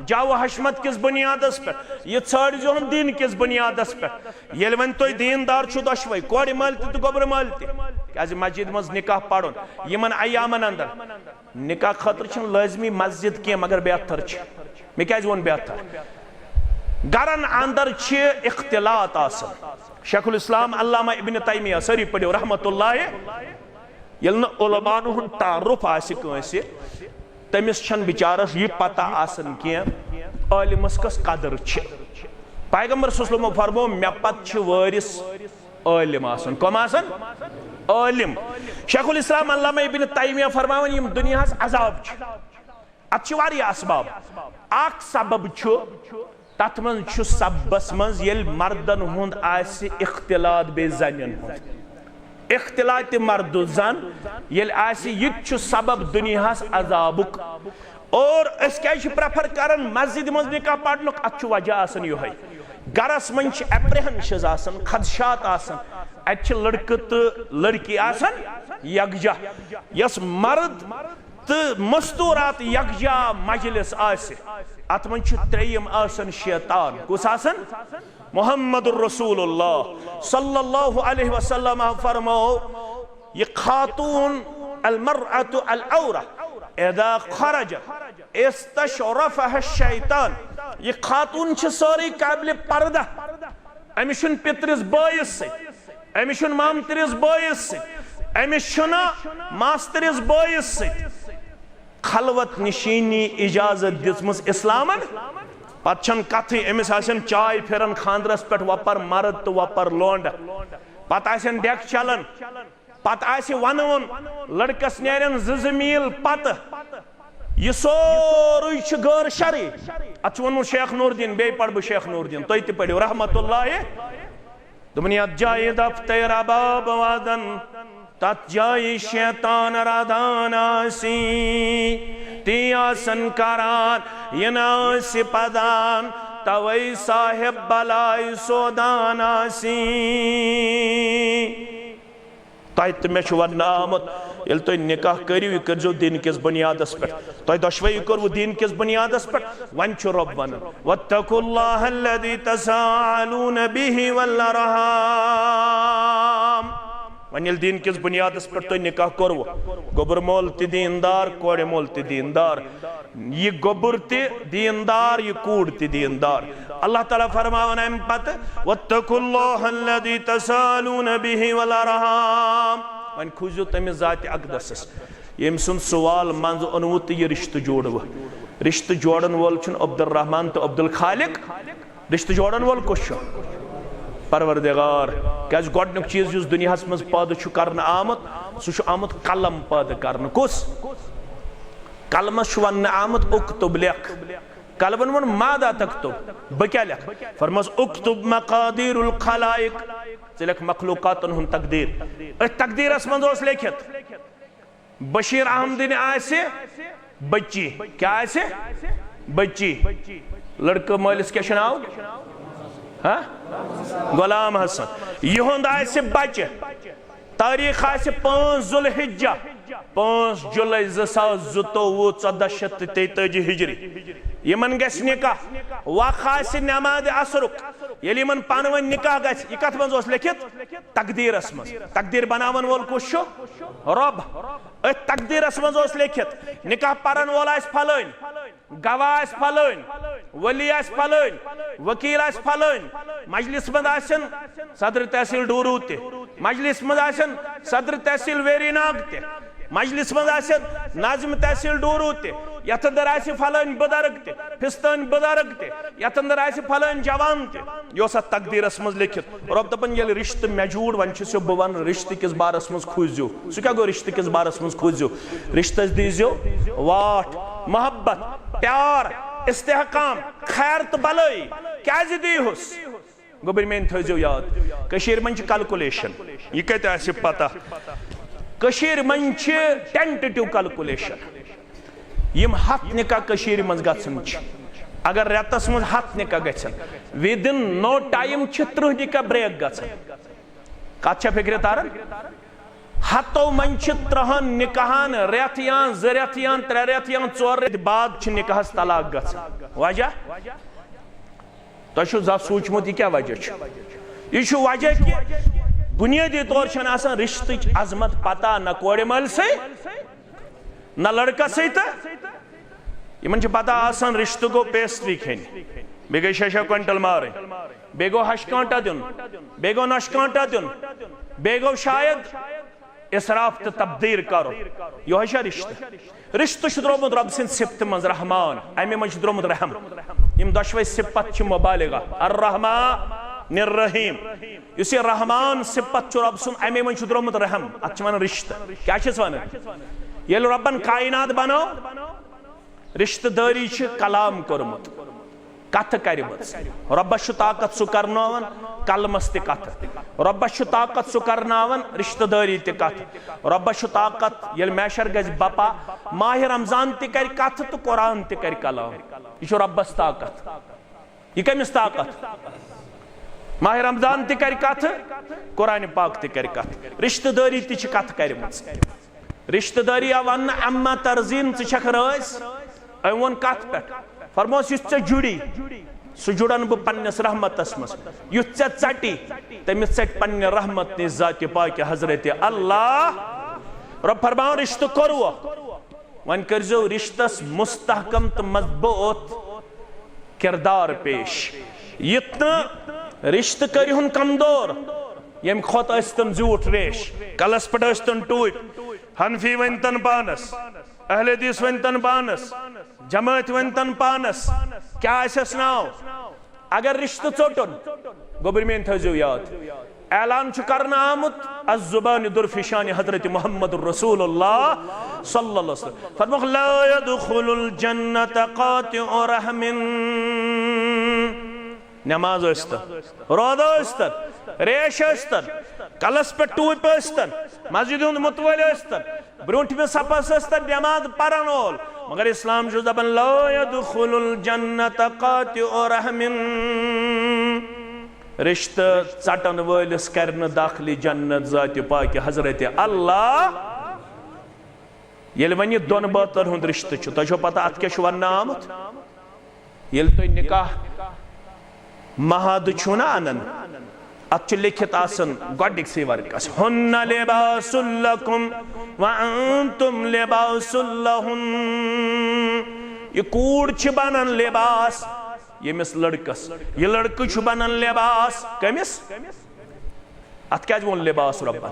جاہ و حشمت کِس بُنیادس پٮ۪ٹھ، یہِ ژھٲنڈزِہون دین کِس بُنیادس پٮ۪ٹھ۔ ییٚلہِ وۄنۍ تُہۍ دیندار چھِو دۄشوے، کورِ مٲلۍ تہِ تہٕ گوٚبرِ مٲلۍ تہِ، کیازِ مسجد منٛز نکاح پرُن یِمن ایامن اندر، نکاح خٲطرٕ چھُنہٕ لٲزمی مسجد کینٛہہ، مگر بہتر چھُ۔ مےٚ کیازِ ووٚن بہتر؟ گرن اندر چھِ اختلاط آسان۔ شیخ الاسلام علامہ ابن تیمیہ، سٲری پٔرِو رحمت اللہ، ییٚلہِ نہٕ علماءن ہُنٛد تعارُف آسہِ کٲنٛسہِ، تٔمِس چھَنہٕ بِچارَس یہِ پتہ آسان کینٛہہ عٲلمَس کۄس قدٕر چھِ۔ پیغمبر صلی اللہ علیہ وسلمو فرموو، مےٚ پتہٕ چھِ وٲرِث عٲلم آسان۔ کم آسان؟ عٲلم۔ شیخ الاسلام علامہ ابن تیمیہ فرماوان، یِم دُنیاہَس عذاب چھِ، اتھ چھِ واریاہ اسباب۔ اکھ سبب چھُ، تتھ منٛز چھُ سببس منٛز ییٚلہِ مردن ہُنٛد آسہِ اختلاط بیٚیہِ زنٮ۪ن ہُنٛد۔ اختلاط مرد و زن ییٚلہِ آسہِ، یہِ تہِ چھُ سبب دُنیاہس عذابُک۔ اور أسۍ کیازِ چھِ prefer کران مسجدِ منٛز نکاح پرنُک؟ اتھ چھُ وجہ آسان یِہوٚے۔ گرس منٛز چھِ apprehensions آسان، خدشات آسان، اتہِ چھِ لڑکہٕ تہٕ لڑکی آسان یکجا۔ یۄس مرد تہٕ مستورات یکجا مجلس آسہِ، اتھ منٛز چھُ ترٛیٚیِم آسان شیطان۔ کُس آسان؟ محمد رسول اللہ صلی اللہ علیہ وسلم فرمو، یہ خاتون، المرأة العورة، اذا خرجت استشرفها الشیطان۔ یہ خاتون چھِ سٲرٕے قابل پردہ۔ أمِس چھُنہٕ پِترِس بٲیِس سۭتۍ، أمِس چھُنہٕ مامترِس بٲیِس سۭتۍ، أمِس چھُنہٕ ماسترِس بٲیِس سۭتۍ خلوت نشینی اجازت دِژمٕژ اسلامن۔ پتہٕ چھنہٕ کتھٕے، أمِس آسن چاے پھران خاندرس پٮ۪ٹھ وۄپر مرد تہٕ وۄپر لونڈٕ، پتہٕ آسن ڈیک چلان، پتہٕ آسہِ ونُن، لڑکس نیرن زٕ زٕ میل پتہٕ۔ یہِ سورُے چھُ غٲر شرعی۔ اتھ چھُ ووٚنمُت شیخ نور الدین، بیٚیہِ پرٕ بہٕ شیخ نور الدین، تُہۍ تہِ پٔرِو رحمت اللہ۔ دوٚپُن، یتھ جایہِ دفتر رباب وادن، تتھ جایہِ شیطان رادان آسی، تی آسن کران، یہِ نہ آسہِ پدان، توے صاحب بلاے سودان آسی۔ تۄہہِ تہٕ مےٚ چھُ وننہٕ آمُت، ییٚلہِ تُہۍ نکاح کٔرِو، یہِ کٔرۍزیو دیٖن کِس بُنیادس پٮ۪ٹھ۔ تۄہہِ دۄشوَے یہِ کوٚروٕ دیٖن کِس بُنیادس پٮ۪ٹھ۔ وۄنۍ چھُ رۄب ونان، "واتقوا اللہ الذی تساءلون بہ والارحام۔" وۄنۍ ییٚلہِ دیٖن کِس بُنیادس پٮ۪ٹھ تۄہہِ نکاح کوٚروٕ، گوٚبُر مول تہِ دیٖندار، کورِ مول تہِ دیٖندار، یہِ گوٚبُر تہِ دیٖندار، یہِ کوٗر تہِ دیٖندار۔ اللہ تعالیٰ فرماوان امہِ پتہٕ، "واتقوا اللہ الذی تساءلون بہ والارحام۔" وۄنۍ کھوٗژِو تٔمِس ذاتِ اقدسس، ییٚمۍ سُنٛد سُہ وال منٛزٕ اوٚنوُ تہٕ یہِ رشتہٕ جوڑوٕ۔ رشتہٕ جوڑن وول چھُنہٕ عبدالرحمان تہٕ عبدالخالق، رشتہٕ جوڑن وول کُس چھُ؟ پروردگار۔ کیازِ گۄڈنیُک چیٖز یُس دُنیاہس منٛز پٲدٕ چھُ کرنہٕ آمُت، سُہ چھُ آمُت قلم پٲدٕ کرنہٕ۔ کُس؟ قلمس چھُ وننہٕ آمُت، "اکتب، لیکھ۔" قلمن ووٚن، "ماذا تکتب؟" بہٕ کیٛاہ لیکھٕ؟ فرمٲس، "اکتب مقادیر الخلائق۔" ژٕ لیکھ مخلوقاتن ہُنٛد تقدیر۔ أتھۍ تقدیرس منٛز اوس لیکھِتھ، بشیر احمدٕنۍ آسہِ بچی۔ کیٛاہ آسہِ؟ بچی۔ لڑکہٕ مٲلِس کیٛاہ چھُ ناو؟ ہا؟ غلام حسن۔ یِہُنٛد آسہِ بچہِ۔ تٲریخ آسہِ پانٛژھ ذوالحجہ، پانٛژھ جُلے زٕ ساس زٕتووُہ، ژۄدہ شیٚتھ تہٕ تیتٲجی ہجری۔ یِمن گژھِ نکاح۔ وق آسہِ نمازِ عصرُک۔ ییٚلہِ یِمن پانہٕ ؤنۍ نکاح گژھِ، یہِ کتھ منٛز اوس لیکھِتھ؟ تقدیرس منٛز۔ تقدیر بناون وول کُس چھُ؟ رۄب۔ أتھۍ تقدیرس منٛز اوس لیکھِتھ، نکاح پرن وول آسہِ فلٲنۍ، گواہ آسہِ فلٲنۍ، ولی آسہِ فلٲنۍ، وکیل آسہِ فلٲنۍ۔ مجلس منٛز آسن صدر تحصیل ڈورو تہِ، مجلس منٛز آسن صدر تحصیل ویری ناگ تہِ، مجلس منٛز آسن ناظم تحصیل ڈورو تہِ، یتھ اندر آسہِ فلٲنۍ بزرگ تہِ، فستٲنۍ بزرگ تہِ، یتھ اندر آسہِ فلٲنۍ جوان تہِ۔ یہِ اوس اتھ تقدیرس منٛز لیکھِتھ۔ رۄب دپان، ییٚلہِ رشتہٕ مےٚ جوٗڑ، وۄنۍ چھُس بہٕ ونان، رشتہٕ کِس بارس منٛز کھوٗژزیو۔ سُہ کیٛاہ گوٚو، رشتہٕ کِس بارس منٛز کھوٗژزیو؟ رشتس دیٖزیو واٹھ، محبت، پیار، استحکام، خیر تہٕ بلٲیی۔ کیٛازِ دیٖہُس؟ گوٚبرۍ میٛٲنۍ تھٲیزیو یاد، کٔشیٖرِ منٛز چھِ calculation۔ یہِ کتہِ آسہِ پتہ؟ کٔشیٖرِ منٛز چھِ tentative calculation۔ یِم ہتھ نکاح کٔشیٖرِ منٛز گژھان چھِ، اگر رٮ۪تس منٛز ہتھ نکاح گژھن، within no time چھِ ترٕٛہ نکاح break گژھان۔ کتھ چھا فکرِ تران؟ ہتو منٛز چھِ ترٕٛہن نکاحن رٮ۪تھ یا زٕ رٮ۪تھ یا ترٛےٚ رٮ۪تھ یا ژور رٮ۪تھ بعد چھِ نکاحس طلاق گژھان۔ وجہ؟ تۄہہِ چھُو زانٛہہ سوٗنٛچمُت، یہِ کیٛاہ وجہ چھُ؟ یہِ چھُ وجہ کہِ بُنیٲدی طور چھَنہٕ آسان رِشتٕچ عظمت پتہ نہ کورِ مٲلۍ سٕے، نہ لڑکس سۭتۍ تہٕ یِمن چھِ پتہ آسان رِشتہٕ گوٚو pastry کھیٚنۍ، بیٚیہِ گٔے شےٚ شےٚ کوینٹل مارٕنۍ، بیٚیہِ گوٚو ہش کانٹا دیُن، بیٚیہِ گوٚو نۄشہِ کانٹا دیُن، بیٚیہِ گوٚو شاید اسراف تہٕ تبدیر کرُن۔ یِہوٚے چھا رِشتہٕ؟ رِشتہٕ چھُ درٛامُت رۄب سٕنٛدِ صفتہِ منٛز رحمان، اَمے منٛز چھُ درٛامُت رحم۔ یِم دۄشوے صفت چھِ مبالغہ، الرحمن الرحیم۔ یُس یہِ رحمان صفت چھُ رۄب سُنٛد، اَمے منٛز چھُ درٛامُت رحم۔ اَتھ چھِ وَنان رِشتہٕ۔ کیٛاہ چھِس وَنان؟ ییٚلہِ رۄبَن کائنات بنٲو، رِشتہٕ دٲری چھِ کلام کوٚرمُت، کَتھٕ کَرِمَژ۔ رۄبَس چھُ طاقت سُہ کرناوان قلمَس تہِ کَتھٕ۔ رۄبَس چھُ طاقت سُہ کرناوان رِشتہٕ دٲری تہِ کَتھٕ۔ رۄبَس چھُ طاقت ییٚلہِ محشر گژھِ بپا، ماہِ رمضان تہِ کرِ کَتھٕ تہٕ قرآن تہِ کرِ کلام۔ یہِ چھُ رۄبَس طاقت۔ یہِ کٔمِس طاقت؟ ماہ رمضان تہِ کرِ کتھٕ، قرآن پاک تہِ کرِ کتھٕ، رشتہٕ دٲری تہِ چھِ کتھٕ کرِمٕژ۔ رشتہٕ دٲری آو وننہٕ، اما ترزین، ژٕ چھکھ رٲضۍ؟ أمۍ ووٚن کتھ پٮ۪ٹھ؟ فرموس، یُس ژےٚ جُڑی، سُہ جُڑن بہٕ پننِس رحمتس منٛز، یُس ژےٚ ژٹی، تٔمِس ژٹہِ پننہِ رحمت نِش ذاتِ پاکہِ حضرت اللہ۔ رۄب فرماوان، رشتہٕ کوٚروٕ، وۄنۍ کٔرزیو رشتس مستحکم تہٕ مضبوط کردار پیش۔ یُتھ نہٕ رشتہٕ کٔرِہُن کمزور، ییٚمہِ کھۄتہٕ ٲسۍتن زیوٗٹھ ریش، کلس پٮ۪ٹھ ٲسۍتن ٹوپۍ، حنفی ؤنۍتن پانس، اہل حدیث ؤنۍتن پانس، جماعت ؤنۍتن پانس، کیٛاہ آسٮ۪س ناو؟ اگر رشتہٕ ژوٚٹُن، گوٚبرۍ میٲنۍ تھٲیزیو یاد، اعلان چھُ کرنہٕ آمُت الزبان درفشان حضرت محمد رسول اللہ صلی اللہ علیہ وسلم۔ فرمووُکھ، لا يدخل الجنة قاطع رحم۔ نماز ٲسۍتن، روزٕ ٲسۍتن، ریش ٲسۍتن، کلس پٮ۪ٹھ ٹوپۍ ٲسۍتن، مسجد ہُنٛد متوٲلۍ ٲسۍتن، برونٹھمہِ صفس ٲسۍتن نماز پرن وول، مگر اسلام چھُ دپان، لا يدخل الجنة قاطع رحم۔ رشتہٕ ژٹن وٲلِس کرِ نہٕ داخلہِ جنت ذاتِ پاکہِ حضرت اللہ۔ ییٚلہِ وۄنۍ یہِ دۄن بٲژن ہُنٛد رشتہٕ چھُ، تۄہہِ چھو پتہ اتھ کیٛاہ چھُ وننہٕ آمُت؟ ییٚلہِ تُہۍ نکاح معاہدٕ چھُو نا انان، اتھ چھُ لیکھِتھ آسان گۄڈنِکسٕے ورقس، ہن لباس لکم وانتم لباس لہن۔ یہِ کوٗر چھِ بنان لباس ییٚمِس لڑکس، یہِ لڑکہٕ چھُ بنان لباس کٔمِس؟ اتھ کیازِ ووٚن لباس رۄبن؟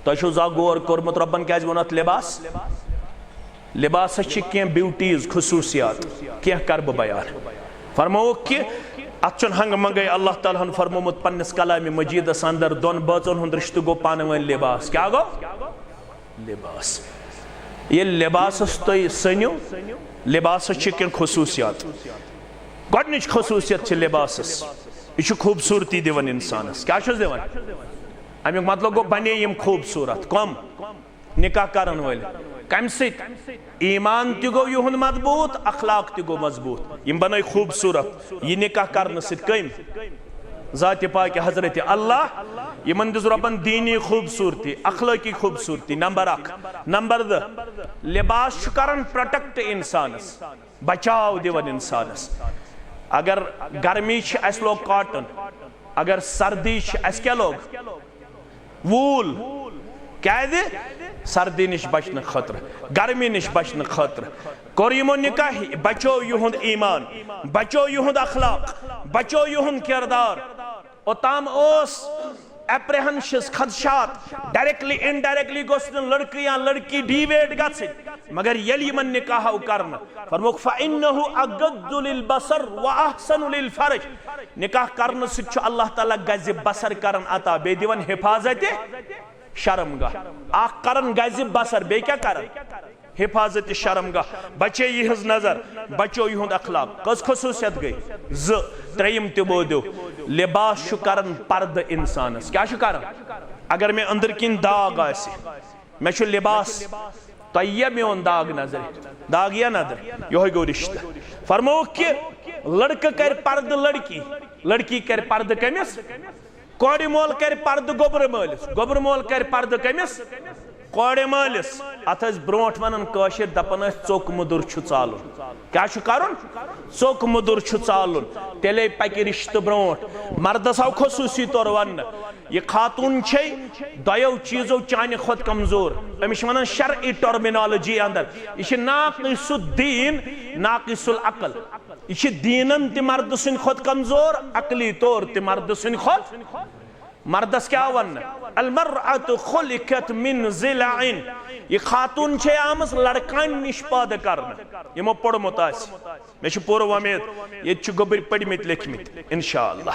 تۄہہِ چھُو زانٛہہ غور کوٚرمُت رۄبن کیازِ ووٚن اتھ لباس؟ لباسس چھِ کینٛہہ بیوٹیز، خصوصیات، کینٛہہ کرٕ بہٕ بیان۔ فرمووُکھ کہِ اتھ چھُنہٕ ہنگہٕ منگے اللہ تعالیٰ ہن فرموومُت پننِس کلامِ مجیدس اندر، دۄن بٲژن ہُنٛد رشتہٕ گوٚو پانہٕ وٲنۍ لباس۔ کیٛاہ گوٚو؟ لباس۔ ییٚلہِ لباسس تُہۍ سٔنِو، لباسس چھِ کینٛہہ خصوصیات۔ گۄڈنِچ خصوصیت چھِ لباسس، یہِ چھُ خوٗبصوٗرتی دِوان انسانس۔ کیٛاہ چھُس دِوان؟ امیُک مطلب گوٚو، بنے یِم خوٗبصوٗرت۔ کم؟ نکاح کرن وٲلۍ۔ کمہِ سۭتۍ؟ ایمان تہِ گوٚو یِہُنٛد مضبوٗط، اخلاق تہِ گوٚو مضبوٗط۔ یِم بنے خوٗبصوٗرت یہِ نکاح کرنہٕ سۭتۍ۔ کٔمۍ؟ ذاتِ پاکہِ حضرت اللہ۔ یِمن دِژ رۄبن دیٖنی خوٗبصوٗرتی، اخلٲقی خوٗبصوٗرتی، نمبر اکھ۔ نمبر دہ، لباس چھُ کران پروٹیکٹ انسانس، بچاو دِوان انسانس۔ اگر گرمی چھِ، اسہِ لوگ کاٹن، اگر سردی چھِ، اسہِ کیٛاہ لوگ؟ ووٗل۔ کیٛازِ؟ سردی نِش بچنہٕ خٲطرٕ، گرمی نِش بچنہٕ خٲطرٕ۔ کوٚر یِمو نکاح، بچو یِہُنٛد ایمان، بچو یِہُنٛد اخلاق، بچو یِہُنٛد کردار۔ اوٚتام اوس اپریہنشنز، خدشات، ڈائریکٹلی انڈائریکٹلی گوٚژھ نہٕ لڑکہٕ یا لڑکی ڈیویٹ گژھٕنۍ، مگر ییٚلہِ یِمن نکاح آو کرنہٕ، فرمووُکھ، فإنه أغض للبصر وأحسن للفرج۔ نکاح کرنہٕ سۭتۍ چھُ اللہ تعالیٰ گزِ بصر کران عطا، بیٚیہِ دِوان حفاظت شرمگاہ۔ اکھ کران گزِ بصر، بیٚیہِ کیٛاہ کران؟ حفاظت شرمگاہ، بچے یِہٕنٛز نظر، بچو یِہُنٛد اخلاق۔ کٔژ خصوٗصیت گٔے؟ زٕ۔ ترٛیٚیِم تہِ بوٗزِو، لباس چھُ کران پردٕ انسانس۔ کیٛاہ چھُ کران؟ اگر مےٚ أنٛدرٕ کِنۍ داغ آسہِ، مےٚ چھُ لباس، تۄہہِ یِیا میون داغ نظرِ؟ داغ یِیا نظرِ؟ یِہوٚے گوٚو رشتہٕ۔ فرمووُکھ کہِ لڑکہٕ کرِ پردٕ لڑکی، لڑکی کرِ پردٕ کٔمِس؟ کورِ مول کرِ پردٕ گوٚبرٕ مٲلِس، گوٚبرٕ مول کرِ پردٕ کٔمِس؟ کورِ مٲلِس۔ اتھ ٲسۍ برونٹھ ونان کٲشِر، دپان ٲسۍ، ژوٚک مُدُر چھُ ژالُن۔ کیٛاہ چھُ کرُن؟ ژوٚک مُدُر چھُ ژالُن۔ تیٚلے پکہِ رشتہٕ برونٹھ۔ مردس آو خصوصی طور وننہٕ، یہِ خاتون چھے دۄیو چیزو چانہِ کھۄتہٕ کمزور۔ أمِس چھِ ونان شرعی ٹرمینالوجی اندر، یہِ چھِ ناقص الدین، ناقص العقل۔ یہِ چھِ دیٖنن تہِ مردٕ سٕنٛدِ کھۄتہٕ کمزور، عقلی طور تہِ مردٕ سٕنٛدِ کھۄتہٕ۔ مردس کیٛاہ وننہٕ؟ المرأة خلقت من ضلع۔ یہِ خاتون چھے آمٕژ لڑکانہِ نِش پٲدٕ کرنہٕ۔ یِمو پوٚرمُت آسہِ، مےٚ چھِ پوٗرٕ وۄمید ییٚتہِ چھِ گوٚبٕرۍ پٔرمٕتۍ لیکھمٕتۍ، انشاءاللہ۔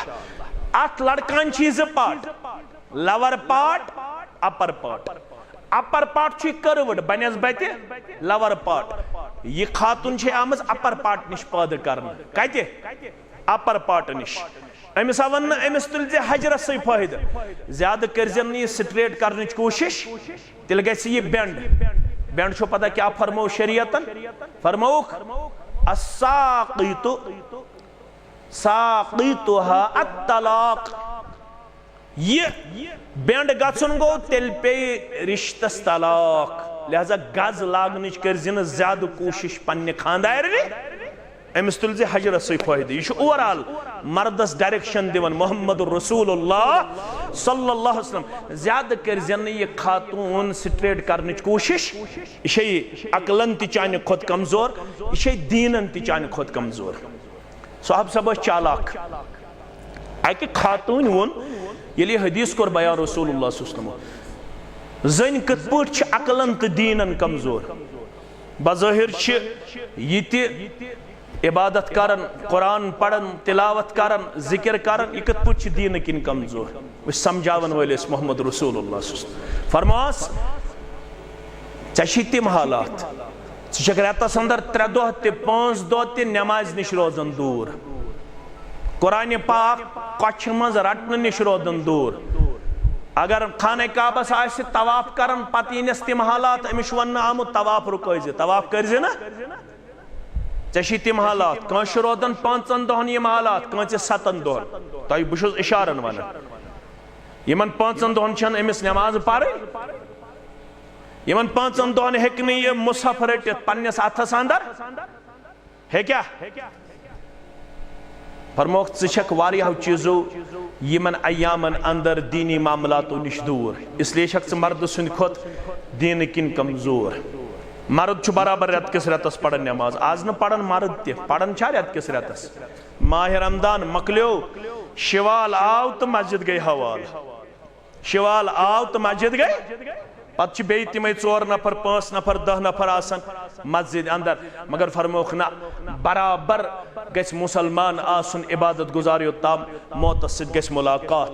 اتھ لڑکانہِ چھِ زٕ پارٹ، لور part, upper part. Upper part چھُ curved بنسبت لور پارٹ۔ یہِ خاتون چھے آمٕژ اپر پارٹ نِش پٲدٕ کرنہٕ۔ کتہِ؟ اپر پارٹ نِش۔ أمِس آو وننہٕ، أمِس تُلۍ زِ حجرس سۭتۍ فٲیدٕ۔ زیادٕ کٔرۍ زٮ۪ن نہٕ یہِ سٹریٹ کرنٕچ کوٗشش، تیٚلہِ گژھِ یہِ بینڈ۔ بینڈ چھو پتہ کیٛاہ فرموو شریعتن؟ فرمووُکھ، الساقط ساقطها الطلاق۔ یہ بینڈ گژھُن گوٚو، تیٚلہِ پیٚیہِ رشتس طلاق۔ لہذا گز لاگنٕچ کٔرۍ زِ نہٕ زیادٕ کوٗشش پننہِ خاندارنہِ۔ أمِس تُلۍ زِ حجرس سۭتۍ فٲیدٕ۔ یہِ چھُ اوور آل مردس ڈائریکشن دِوان محمد رسول اللہ صلی اللہ علیہ وسلم۔ زیادٕ کٔرۍ زِ نہٕ یہِ خاتون سٹریٹ کرنٕچ کوٗشش۔ یہِ چھے عقلن تہِ چانہِ کھۄتہٕ کمزور، یہِ چھے دیٖنن تہِ چانہِ کھۄتہٕ کمزور۔ صحابہ صٲب ٲسۍ چالاک۔ اکہِ خاتوٗنۍ ووٚن، ییٚلہِ یہِ حدیث کوٚر بیان رسول اللہ صلی اللہ علیہ وسلم، زٔنۍ کِتھ پٲٹھۍ چھِ عقلن تہٕ دیٖنن کمزور؟ بظٲہر چھِ یہِ تہِ عبادت کران، قرآن پران، تلاوت کران، ذکر کران، یہِ کِتھ پٲٹھۍ چھِ دیٖنہٕ کِنۍ کمزور؟ أسۍ سمجھاون وٲلۍ ٲسۍ محمد رسول اللہ صلی اللہ علیہ وسلم۔ فرماس، ژےٚ چھی تِم حالات، ژٕ چھکھ رٮ۪تس اندر ترٛےٚ دۄہ تہِ، پانٛژھ دۄہ تہِ نٮ۪مازِ نِش روزان دوٗر، قرآن پاک کۄچھِ منٛز رٹنہٕ نِش روزان دوٗر۔ اگر خانہ کعبس آسہِ طواف کران، پتہٕ یِنس تِم حالات، أمِس چھُ وننہٕ آمُت، طواف رُکٲوزِ، طواف کٔرزِ نہٕ۔ ژےٚ چھی تِم حالات، کٲنٛسہِ چھِ روزان پانٛژن دۄہن یِم حالات، کٲنٛسہِ ستن دۄہن۔ تۄہہِ بہٕ چھُس اشارن ونان، یِمن پانٛژن دۄہن چھنہٕ أمِس نٮ۪ماز پرٕنۍ، یِمن پانٛژن دۄہن ہیٚکہِ نہٕ یہِ مصحف رٔٹِتھ پننِس اتھس اندر۔ ہیٚکیٛاہ؟ فرموکھ، ژٕ چھکھ واریاہو چیٖزو یِمن ایامن اندر دینی معاملاتو نِش دوٗر، اس لیے چھکھ ژٕ مردٕ سٕنٛدِ کھۄتہٕ دیٖنہٕ کِنۍ کمزور۔ مرد چھُ برابر رٮ۪تہٕ کِس رٮ۪تس پران نٮ۪ماز، آز نہٕ پران مرد تہِ، پران چھا رٮ۪تہٕ کِس رٮ۪تس؟ ماہِ رمضان مۄکلیو، شوال آو تہٕ مسجد گٔے حوال۔ شوال آو تہٕ مسجد گٔے۔ پتہٕ چھِ بیٚیہِ تِمے ژور نفر، پانٛژھ نفر، دَہ نفر آسان مسجد اندر۔ مگر فرموکھ نہ، برابر گژھِ مسلمان آسُن عبادت گزار یوٚت تام موتس سۭتۍ گژھِ ملاقات۔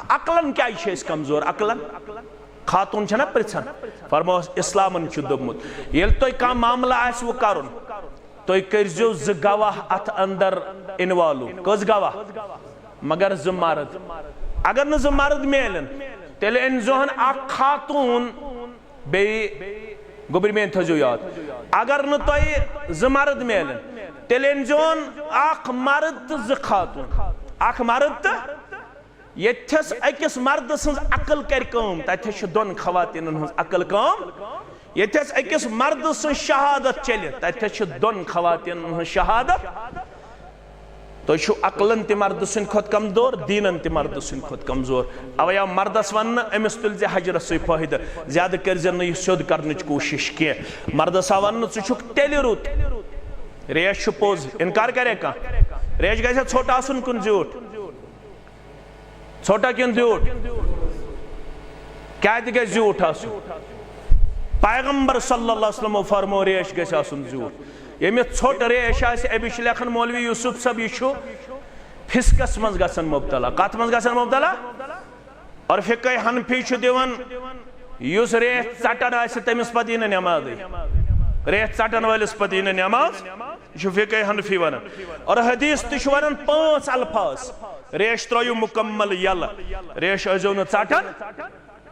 عقلن کیازِ چھِ أسۍ کمزور؟ عقلن؟ خاتون چھنہ پرژھان؟ فرموس، اسلامن چھُ دوٚپمُت، ییٚلہِ تۄہہِ کانٛہہ معاملہٕ آسِوٕ کرُن، تُہۍ کٔرزیو زٕ گواہ اتھ اندر انوالو۔ کٔژ گواہ؟ مگر زٕ مرد۔ اگر نہٕ زٕ مرد میلن، تیٚلہِ أنزِہون اکھ خاتون، بیٚیہِ گوٚبرۍ میٲنۍ تھٲیزیو یاد، اگر نہٕ تۄہہِ زٕ مرد میلن، تیٚلہِ أنزِہون اکھ مرد تہٕ زٕ خاتون۔ اکھ مرد تہٕ ییٚتھس أکِس مردٕ سٕنٛز عقل کرِ کٲم، تتھس چھِ دۄن خواتیٖنن ہٕنٛز عقل کٲم۔ ییٚتھس أکِس مردٕ سٕنٛز شہادت چلہِ، تتھس چھِ دۄن خواتیٖنن ہٕنٛز شہادت۔ تُہۍ چھِو عقلن تہِ مردٕ سٕنٛدِ کھۄتہٕ کمزور، دیٖنن تہِ مردٕ سٕنٛدِ کھۄتہٕ کمزور۔ اوے آو مردس وننہٕ، أمِس تُلۍ زِ حجرس سۭتۍ فٲیدٕ، زیادٕ کٔرۍ زِ نہٕ یہِ سیوٚد کرنٕچ کوٗشش کینٛہہ۔ مردس آو وننہٕ، ژٕ چھُکھ تیٚلہِ رُت۔ ریش چھُ پوٚز، انکار کرے کانٛہہ؟ ریش گژھِ ژھوٚٹ آسُن کُنہِ زیوٗٹھ؟ ژھوٚٹا کِنہٕ زیوٗٹھ؟ کیٛازِ گژھِ زیوٗٹھ آسُن؟ پیغمبر صلی اللہ علیہ وسلمو فرمو، ریش گژھِ آسُن زیوٗٹھ۔ ییٚمِس ژھوٚٹ ریش آسہِ، أمِس چھِ لیکھان مولوی یوسف صٲب، یہِ چھُ فسقس منٛز گژھان مبتلا۔ کتھ منٛز گژھان مبتلا؟ اور فقہ حنفی چھُ دِوان، یُس ریش ژٹان آسہِ، تٔمِس پتہٕ یی نہٕ نٮ۪مازٕے۔ ریش ژٹن وٲلِس پتہٕ یی نہٕ نٮ۪ماز۔ یہِ چھُ فقہ حنفی ونان۔ اور حدیث تہِ چھُ ونان پانٛژھ الفاظ، ریش ترٲیِو مکمل یلہٕ، ریش ٲسۍزیو نہٕ ژٹان،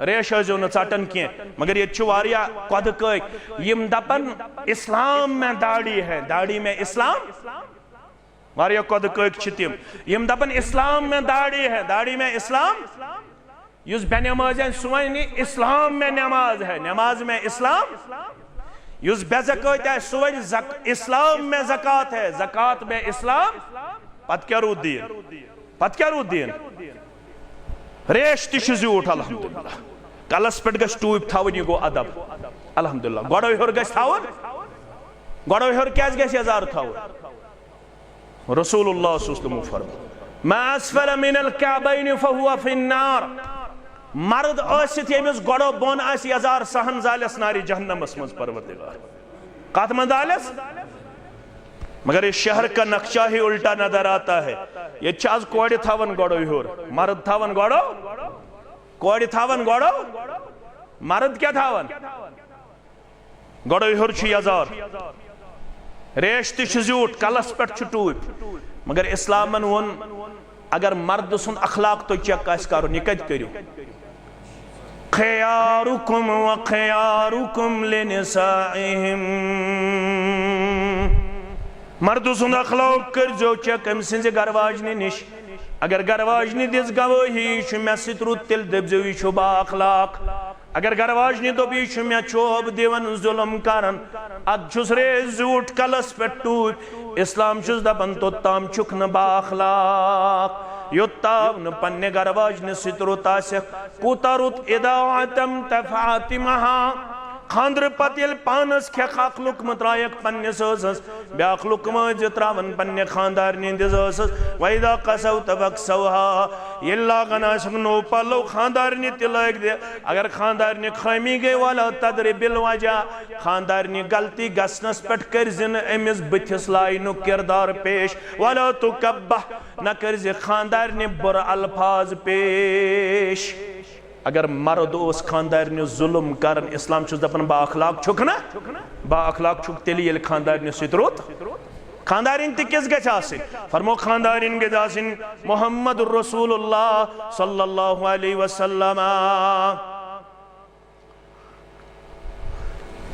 ریش ٲسۍزیو نہٕ ژٹان کینٛہہ۔ مگر ییٚتہِ چھِ واریاہ قۄدٕ کٲکۍ، یِم دپان، اسلام میں داڑھی ہے، داڑھی میں اسلام۔ واریاہ قۄدٕ کٲکۍ چھِ تِم، یِم دپان، اسلام میں داڑھی ہے، داڑھی میں اسلام۔ یُس بے نماز آسہِ، سُہ ونہِ، اسلام میں نماز ہے، نماز میں اسلام۔ یُس بے زکٲتۍ آسہِ، سُہ ونہِ، زک-، اسلام میں زکوٰۃ ہے، زکوٰۃ میں اسلام۔ پتہٕ کیٛاہ روٗد دیٖن؟ پتہٕ کیٛاہ روٗد دیٖن؟ ریش تہِ چھُ زیوٗٹھ، الحمدللہ۔ کلس پٮ۪ٹھ گژھِ ٹوٗپۍ تھاوٕنۍ، یہِ گوٚو ادب، الحمدللہ۔ گۄڈَو ہیوٚر گژھِ تھاوُن۔ گۄڈَو ہیوٚر کیٛازِ گژھِ یزار تھاوُن؟ رسول اللہ صلی اللہ علیہ وسلم فرموو، "ما اسفل من الكعبين فهو في النار"۔ مرد ٲسِتھ ییٚمِس گۄڈَو بۄن آسہِ یزار، سُہ ہن زالٮ۪س نارِ جہنمس منٛز، پروردگار۔ کتھ منٛز زالٮ۪س؟ مگر اس شہر کا نقشہ ہی الٹا نظر آتا ہے۔ ییٚتہِ چھِ از کورِ تھاوان گۄڈَو ہیوٚر، مرد تھاوان گۄڈَو، کورِ تھاوان گۄڈَو، مرد کیٛاہ تھاوان؟ گۄڈَو ہیوٚر چھُ یزار، ریش تہِ چھُ زیوٗٹھ، کلس پٮ۪ٹھ چھُ ٹوٗپۍ۔ مگر اسلامن ووٚن، اگر مردٕ سُنٛد اخلاق تُہۍ چیک آسہِ کرُن، یہِ کتہِ کٔرِو؟ "خیارکم و خیارکم لنسائہم"۔ مردٕ سُنٛد اخلاق کٔرۍزیو چیک أمۍ سٕنٛزِ گرٕ واجنہِ نِش۔ اگر گرٕ واجنہِ دِژ گوٲہی، "یہِ چھُ مےٚ سۭتۍ رُت"، تیٚلہِ دٔپۍزیو، "یہِ چھُ با اخلاق۔" اگر گرٕ واجنہِ دوٚپ، "یہِ چھُ مےٚ چوب دِوان، ظُلم کران، اَدٕ چھُس ریز زیوٗٹھ کلس پٮ۪ٹھ ٹوٗپۍ۔" اسلام چھُس دپان، توٚت تام چھُکھ نہٕ با اخلاق، یوٚت تام نہٕ پننہِ گرٕ واجنہِ سۭتۍ رُت آسٮ۪کھ۔ کوٗتاہ رُت، "اذا اعتمت فاطمہا۔" خاندرٕ پتہٕ ییٚلہِ پانس کھٮ۪کھ اکھ لُقمہٕ ترٛایَکھ پننِس ٲسس، بیٛاکھ لُقمہٕ ٲسۍ زِ ترٛاوان پننہِ خاندارنہِ ہٕنٛدِس ٲسس۔ "واذا کسوت فاکسوہا۔" ییٚلہِ لاگان آسٮ۪کھ نوٚو پلو، خاندارنہِ تہِ لٲگۍ دِ۔ اگر خاندارنہِ خٲمی گٔے، "ولا تضرب الوجہ۔" خاندارنہِ غلطی گژھنس پٮ۪ٹھ کٔرۍ زِ نہٕ أمِس بٕتھِس لاینُک کردار پیش۔ "ولا تقبح۔" نہ کٔرۍ زِ خاندارنہِ بُرٕ الفاظ پیش۔ اگر مرد اوس خاندارنہِ ظلم کران، اسلام چھُس دپان، با اخلاق چھُکھ نا؟ با اخلاق چھُکھ تیٚلہِ، ییٚلہِ خاندارنہِ سۭتۍ رُت، خاندارِنۍ تہِ کِژھ گژھِ آسٕنۍ؟ فرمو، خاندارِنۍ گژھِ آسٕنۍ محمد رسول اللہ صلی اللہ علیہ وسلم۔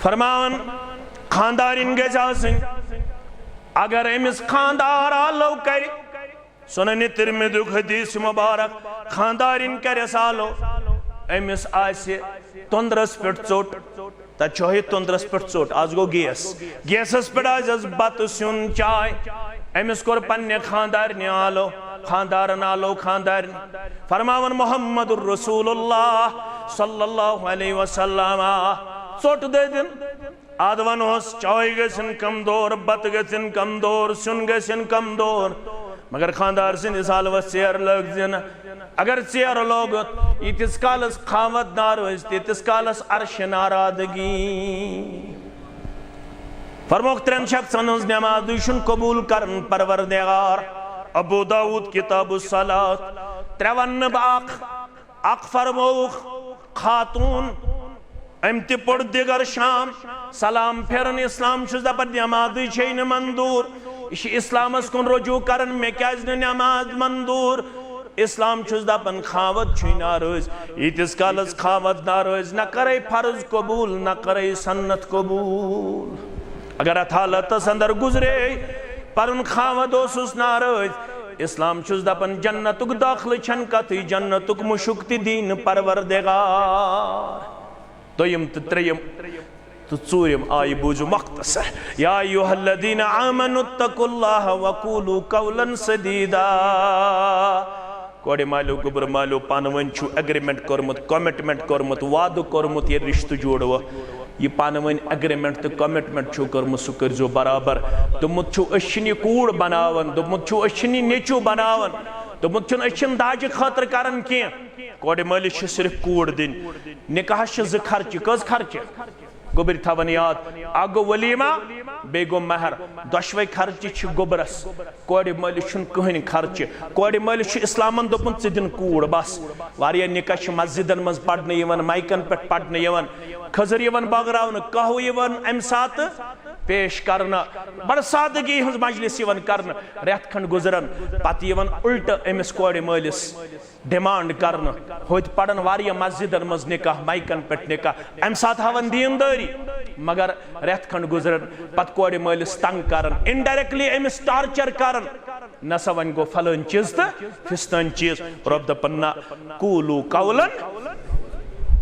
فرماوان، خاندارِنۍ گژھِ آسٕنۍ۔ اگر أمِس خاندار آلو کرِ، سنن ترمذیُک حدیث مبارک، خاندارِنۍ کرٮ۪س آلو، أمِس آسہِ توٚندرس پٮ۪ٹھ ژوٚٹ، تتہِ چھُ ہے توٚندرس پٮ۪ٹھ ژوٚٹ، از گوٚو گیس، گیسس پٮ۪ٹھ آسٮ۪س بتہٕ سیُن چاے، أمِس کوٚر پننہِ خاندارنہِ آلو، خاندارن آلو خاندارنہِ۔ فرماوان محمد رسول اللہ صلی اللہ علیہ وسلم، ژوٚٹ دٔدِن۔ ادٕ ونہوس، چاے گژھن کم دور، بتہٕ گژھن کم دور، سیُن گژھن کم دور، مگر خاندار سٕنٛدِس حالوس ژیر لٲگۍ زِ نہٕ۔ اگر ژیر لوگُت، ییٖتِس کالس خاوند ناراض، تیٖتِس کالس عرشِ ناراضگی۔ فرموکھ، ترٛٮ۪ن شخصن ہٕنٛز نمازٕے چھُنہٕ قبول کران پروردگار۔ ابو داؤد کتاب الصلاۃ۔ ترٛےٚ ونہٕ نہٕ بہٕ اکھ، اکھ فرمووُکھ خاتون، أمۍ تہِ پوٚر دِگر شام، سلام پھیرن۔ اسلام چھُس دپان نمازٕے چھے نہٕ منظور، یہِ چھُ اسلامس کُن رجوع کران، مےٚ کیازِ نہٕ نماز منظور؟ اسلام چھُس دپان خاوند چھُے ناراض، ییٖتِس کالس خاوند ناراض، نہ کرے فرض قبول، نہ کرے سنت قبول۔ اگر اتھ حالتس اندر گزرے، پنُن خاوند اوسُس ناراض، اسلام چھُس دپان جنتُک داخلہٕ چھنہٕ کتھٕے، جنتُک مُشُک تہِ دی نہٕ پروردگار۔ دوٚیِم تہٕ ترٛیٚیِم تہٕ ژوٗرِم آیہِ بوٗزِو مختصر۔ یا ایھا الذین آمنوا اتقوا اللہ وقولوا قولا سدیدا۔ کورِ مالیو، گوٚبرٕ مالیو، پانہٕ ؤنۍ چھُو ایگریمنٹ کوٚرمُت، کمٹمنٹ کوٚرمُت، وعدٕ کوٚرمُت، ییٚلہِ رشتہٕ جوڑوٕ، یہِ پانہٕ ؤنۍ ایگریمنٹ تہٕ کمٹمنٹ چھُو کٔرمٕژ، سُہ کٔرزیو برابر۔ دوٚپمُت چھُو، أسۍ چھِنہٕ یہِ کوٗر بناوان، دوٚپمُت چھُو، أسۍ چھِنہٕ یہِ نیٚچو بناوان، دوٚپمُت چھُنہٕ، أسۍ چھِنہٕ داجہِ خٲطرٕ کران کینٛہہ۔ کورِ مٲلِس چھِ صرف کوٗر دِنۍ۔ نکاحس چھِ زٕ خرچہِ۔ کٔژ خرچہِ؟ گوٚبرۍ تھاوان یاد، اکھ گوٚو ولیمہ، بیٚیہِ گوٚو مہر۔ دۄشوے خرچہِ چھِ گوٚبرس۔ کورِ مٲلِس چھُنہٕ کٕہٕنۍ خرچہِ۔ کورِ مٲلِس چھُ اسلامن دوٚپمُت، "ژٕ دِن کوٗر بس۔" واریاہ نکاح چھِ مسجدن منٛز پرنہٕ یِوان، مایکن پٮ۪ٹھ پرنہٕ یِوان، خٔزٕر یِوان بٲگراونہٕ، قہوٕ یِوان امہِ ساتہٕ پیش کرنہٕ۔ بڑٕ سادگی ہٕنٛز مجلس یِوان کرنہٕ۔ رٮ۪تھ کھنڈ گُزران، پتہٕ یِوان الٹہٕ أمِس کورِ مٲلِس ڈیمانڈ کرنہٕ۔ ہوٚتہِ پرن واریاہ مسجدن منٛز نکاح، مایکن پٮ۪ٹھ نکاح، امہِ ساتہٕ ہاوان دیندٲری، مگر رٮ۪تھ کھنڈ گُزرن، پتہٕ کورِ مٲلِس تنگ کرن، انڈائریکٹلی أمِس ٹارچر کرن، نسا وۄنۍ گوٚو فلٲنۍ چیٖز تہٕ فستٲنۍ چیٖز۔ رۄب دپان، نہ، قولوا قولا،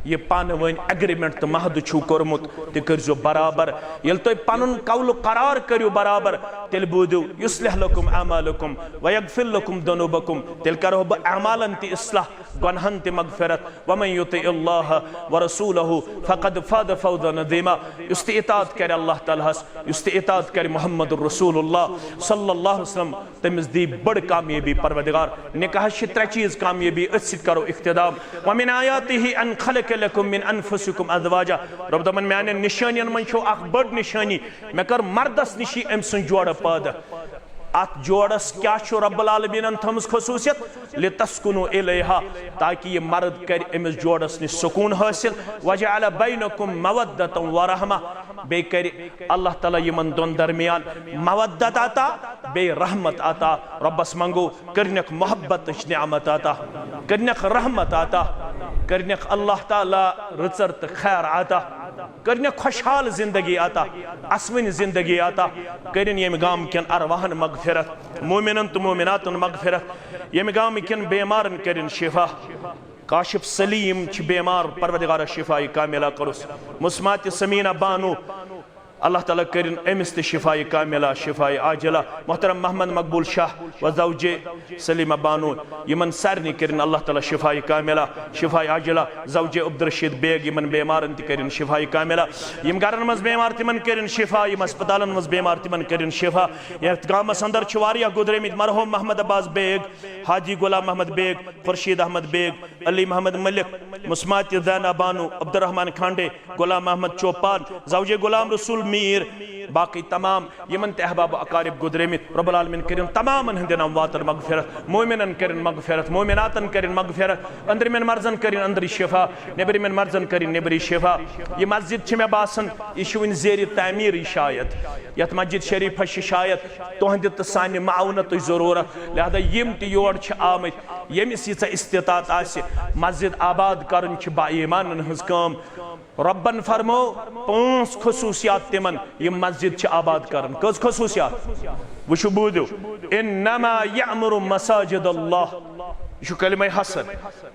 یہِ پانہٕ ؤنۍ ایگریمنٹ تہٕ معاہدٕ چھُو کوٚرمُت، تہِ کٔرزیو برابر۔ ییٚلہِ تُہۍ پنُن قول و قرار کٔرِو برابر، تیٚلہِ بوٗزِو، یصلح لکم اعمالکم ویغفر لکم ذنوبکم، تیٚلہِ کرو بہٕ اعمالن تہِ اصلاح، گۄنہن تہِ مغفرت۔ ومن یطع اللہ ورسولہ فقد فاز فوزا عظیما۔ یُس تہِ اطاعت کرِ اللہ تعالیٰ ہس، یُس تہِ اطاعت کرِ محمد رسول اللہ صلی اللہ علیہ وسلم، تٔمِس دی بٔڑ کامیٲبی پروردگار۔ نکاحس چھِ ترٛےٚ چیٖز کامیٲبی، أتھۍ سۭتۍ کرو اختتام۔ ومن آیاتہ ان خلق لکم من انفسکم ازواجا۔ رۄب دپان، میانٮ۪ن نشٲنین منٛز چھو اکھ بٔڑ نشٲنی، مےٚ کٔر مردس نِشی أمۍ سٕنٛز جوڑٕ پٲدٕ۔ اتھ جوڑس کیٛاہ چھُ رب العالمینن تھٲومٕژ خصوٗصیت؟ لتسکنوا الیہا، تاکہ یہِ مرد کرِ أمِس جوڑس نِش سکوٗن حٲصِل۔ وجعل بینکم مودۃ ورحمہ، بیٚیہِ کرِ اللہ تعالیٰ یِمن دۄن درمیان مودت عطا، بیٚیہِ رحمت عطا۔ رۄبس منٛگو، کٔرنکھ محبتٕچ نعمت عطا، کٔرنکھ رحمت عطا، کٔرنکھ اللہ تعالیٰ رٕژر تہٕ خیر عطا۔ کٔرِنَکھ خۄشحال زندگی عطا، اسوٕنۍ زندگی عطا۔ کٔرِن ییٚمہِ گامہٕ کٮ۪ن ارواحن مغفرت، مومنن تہٕ مومناتن مغفرت۔ ییٚمہِ گامہٕ کٮ۪ن بیمارن کٔرِن شفا۔ کاشف سلیم چھِ بیمار، پروردگارا شفایہِ کاملہ کٔرُس۔ مسمات سمینہ بانو، اللہ تعالیٰ کٔرِن أمِس تہِ شفایہِ کاملہ، شفایہِ عاجلہ۔ محترم محمد مقبول شاہ و زوجے سلیمہ بانو، یِمن سارنٕے کٔرِن اللہ تعالیٰ شفایہِ کاملہ، شفایہِ عاجلہ۔ زوجے عبدالرشید بیگ، یِمن بیمارن تہِ کٔرِن شفایہِ کاملہ۔ یِم گرن منٛز بیمار، تِمن کٔرِن شفا۔ یِم ہسپتالن منٛز بیمار، تِمن کٔرِن شفا۔ یتھ گامس اندر چھِ واریاہ گُزریمٕتۍ، مرحوم محمد عباس بیگ، حاجی غلام محمد بیگ، خورشید احمد بیگ، علی محمد ملک، مسمات زینہ بانو، عبدالرحمان کھانڈے، غلام محمد چوپان، زوجے غلام رسول میر، باقی تمام یِمن تہِ احباب و اقارب گُزریمٕتۍ، رب العالمین کٔرِن تمامن ہٕنٛدٮ۪ن امواتن مغفرت، مومنن کٔرِن مغفرت، مومناتن کٔرِن مغفرت، أنٛدرِمٮ۪ن مرضن کٔرِن أنٛدری شفا، نیٚبرِمٮ۪ن مرضن کٔرِن نیٚبری شفا۔ یہِ مسجد چھِ مےٚ باسان، یہِ چھِ وُنہِ زیرِ تعمیٖرٕے شاید۔ یتھ مسجد شریفس چھِ شاید تُہنٛدِ تہٕ سانہِ معاونتٕچ ضروٗرت، لہذا یِم تہِ یور چھِ آمٕتۍ، ییٚمِس ییٖژاہ استطاعت آسہِ، مسجد آباد کرٕنۍ چھِ با ایمانن ہٕنٛز کٲم۔ رۄبن فرمٲو پانٛژھ خصوٗصیات تِمن، یِم مسجد چھِ آباد کران۔ کٔژ خصوٗصیات؟ وٕچھِو، بوٗزِو، "انما یعمر مساجد اللہ"، یہِ چھُ کلمہ حسن۔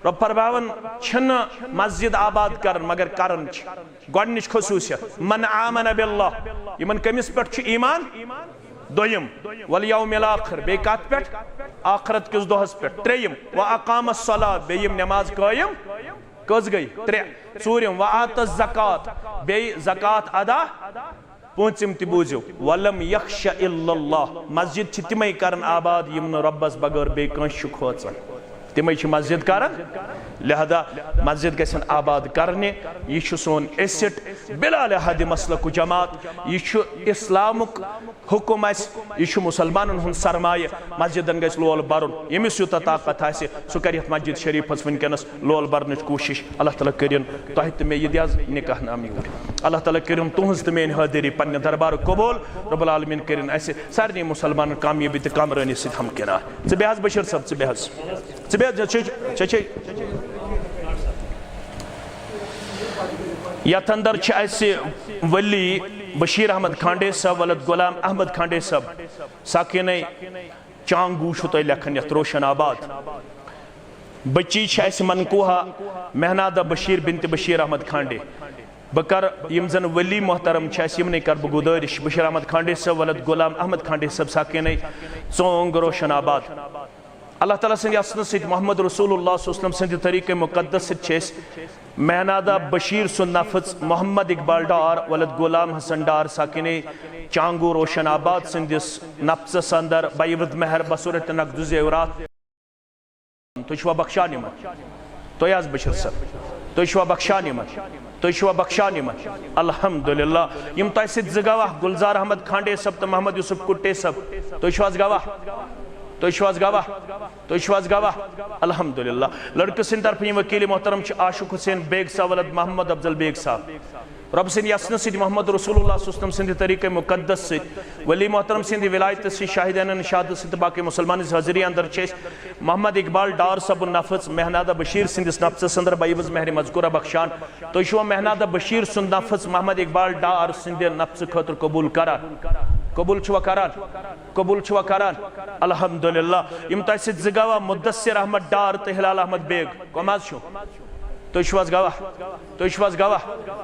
رۄب فرماوان چھِنہٕ مسجد آباد کران، مگر کران چھِ۔ گۄڈٕنِچ خصوٗصیت، "من آمن باللہ"، یِمن کٔمِس پٮ۪ٹھ چھُ ایمان؟ دوٚیِم، "والیوم الآخر"، بیٚیہِ کتھ پٮ۪ٹھ؟ آخرت کِس دۄہس پٮ۪ٹھ۔ ترٛیٚیِم، "واقام الصلاۃ"، بیٚیہِ یِم نماز قٲیِم۔ کٔژ گٔے؟ ترٛےٚ۔ ژوٗرِم، "وآت الزکات"، بیٚیہِ زکات ادا۔ پوٗنٛژِم تہِ بوٗزِو، "ولم یخش الا اللہ"، مسجد چھِ تِمے کران آباد یِم نہٕ رۄبس بغٲر بیٚیہِ کٲنٛسہِ چھِ کھوژان، تِمے چھِ مسجد کران۔ لہذا مسجد گژھن آباد کرنہِ، یہِ چھُ سون ایسٹ بلا لحاظ مسلک و جماعت، یہِ چھُ اسلامُک حکم آسہِ، یہِ چھُ مُسلمانن ہُنٛد سرمایہِ، مسجدن گژھِ لول برُن۔ ییٚمِس یوٗتاہ طاقت آسہِ، سُہ کرِ یتھ مسجد شریفس وٕنکیٚنس لول برنٕچ کوٗشش۔ اللہ تعالیٰ کٔرِن تۄہہِ تہٕ مےٚ یہِ دِ حظ نکاح نامہٕ یوٗرۍ۔ اللہ تعالیٰ کٔرِن تُہنٛز تہٕ میٲنۍ حٲضری پننہِ دربارُک قبول۔ رب العالمین کٔرِن اسہِ سارنٕے مُسلمانن کامیٲبی تہٕ کامرٲنی سۭتۍ ہمکنار۔ ژٕ بیٚہہ حظ بشیر صٲب، ژٕ بیٚہہ حظ۔ ژٕ بیٚہہ حظ، ژےٚ چھے، ژےٚ چھے۔ یتھ اندر چھِ اسہِ ولی بشیر احمد کھانڈے صٲب ولد غلام احمد کھانڈے صٲب، ساکِنے چانگو چھُ تۄہہِ لیکھان یتھ روشن آباد۔ بچی چھِ اسہِ منکوہا مہنادہ بشیر بنت بشیر احمد کھانڈے۔ بہٕ کرٕ یِم زن ولی محترم چھِ اسہِ، یِمنٕے کرٕ بہٕ گُزٲرِش، بشیر احمد کھانڈے صٲب ولد غلام احمد کھانڈے صٲب، ساکِنے ژونگ روشن آباد۔ اللہ تعالیٰ سٕنٛدِ یژنہٕ سۭتۍ، محمد رسول اللہ صلی اللہ علیہ وسلم سٕنٛدِ طریٖقہٕ مُقدس سۭتۍ چھِ أسۍ مہنادہ بشیر سُنٛد نفس محمد اقبال ڈار ولد غلام حسن ڈار، ساکِنے چانگو روشن آباد سٕنٛدِس نفسس اندر بعوض مہر بصورت نقد زیورات۔ تُہۍ چھِوا بخشان یِمن؟ تُہۍ حظ بشیر صٲب، تُہۍ چھِوا بخشان یِمن؟ تُہۍ چھِوا بخشان یِمن؟ الحمدللہ۔ یِم تۄہہِ سۭتۍ زٕ گواہ، گلزار احمد کھانڈے صٲب تہٕ محمد یوسف کُٹے صٲب، تُہۍ چھِو حظ گواہ؟ تُہۍ چھِو حظ گواہ؟ تُہۍ چھِو حظ گواہ؟ الحمدللہ۔ لڑکہٕ سٕنٛدِ طرفہٕ یِم وکیل محترم چھِ عاشق حسین بیگ صاحب ولد محمد افضل بیگ صاحب۔ رۄب سٕنٛدِ یژنہٕ سۭتۍ، محمد رسول اللہ صلی اللہ علیہ وسلم سٕنٛدِ طریٖقے مُقدس سۭتۍ، ولی محترم سٕنٛدِ ولایتہٕ سۭتۍ، شاہدینن شہادت سۭتۍ تہٕ باقی مُسلمان سٕنٛزِ حٲضری اندر چھِ أسۍ محمد اقبال ڈار صٲبُن نفس مہنادہ بشیر سٕنٛدِس نفسس اندر بعوض مہر مذکورہ بخشان۔ تُہۍ چھِوا مہنادہ بشیر سُنٛد نفس محمد اقبال ڈار سٕنٛدِ نفسہٕ خٲطرٕ قبول کران؟ قبول چھِوا کران؟ قبول چھِوا کران؟ الحمدللہ۔ یِم تۄہہِ سۭتۍ زٕ گواہ، مدثر احمد ڈار تہٕ ہلال احمد بیگ، کۄم حظ چھِو؟ تُہۍ چھِو حظ گواہ؟ تُہۍ چھِو حظ گواہ؟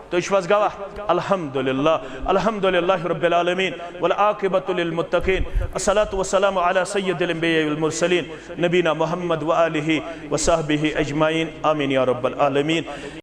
تُہۍ چھِو حظ گواہ؟ الحمدللہ، الحمدللہ رب العالمین، والعاقبۃ للمتقین، الصلاۃ والسلام علی سید الانبیاء والمرسلین، نبینا محمد و آلہ و صحبہ اجمعین، آمین یا رب العالمین۔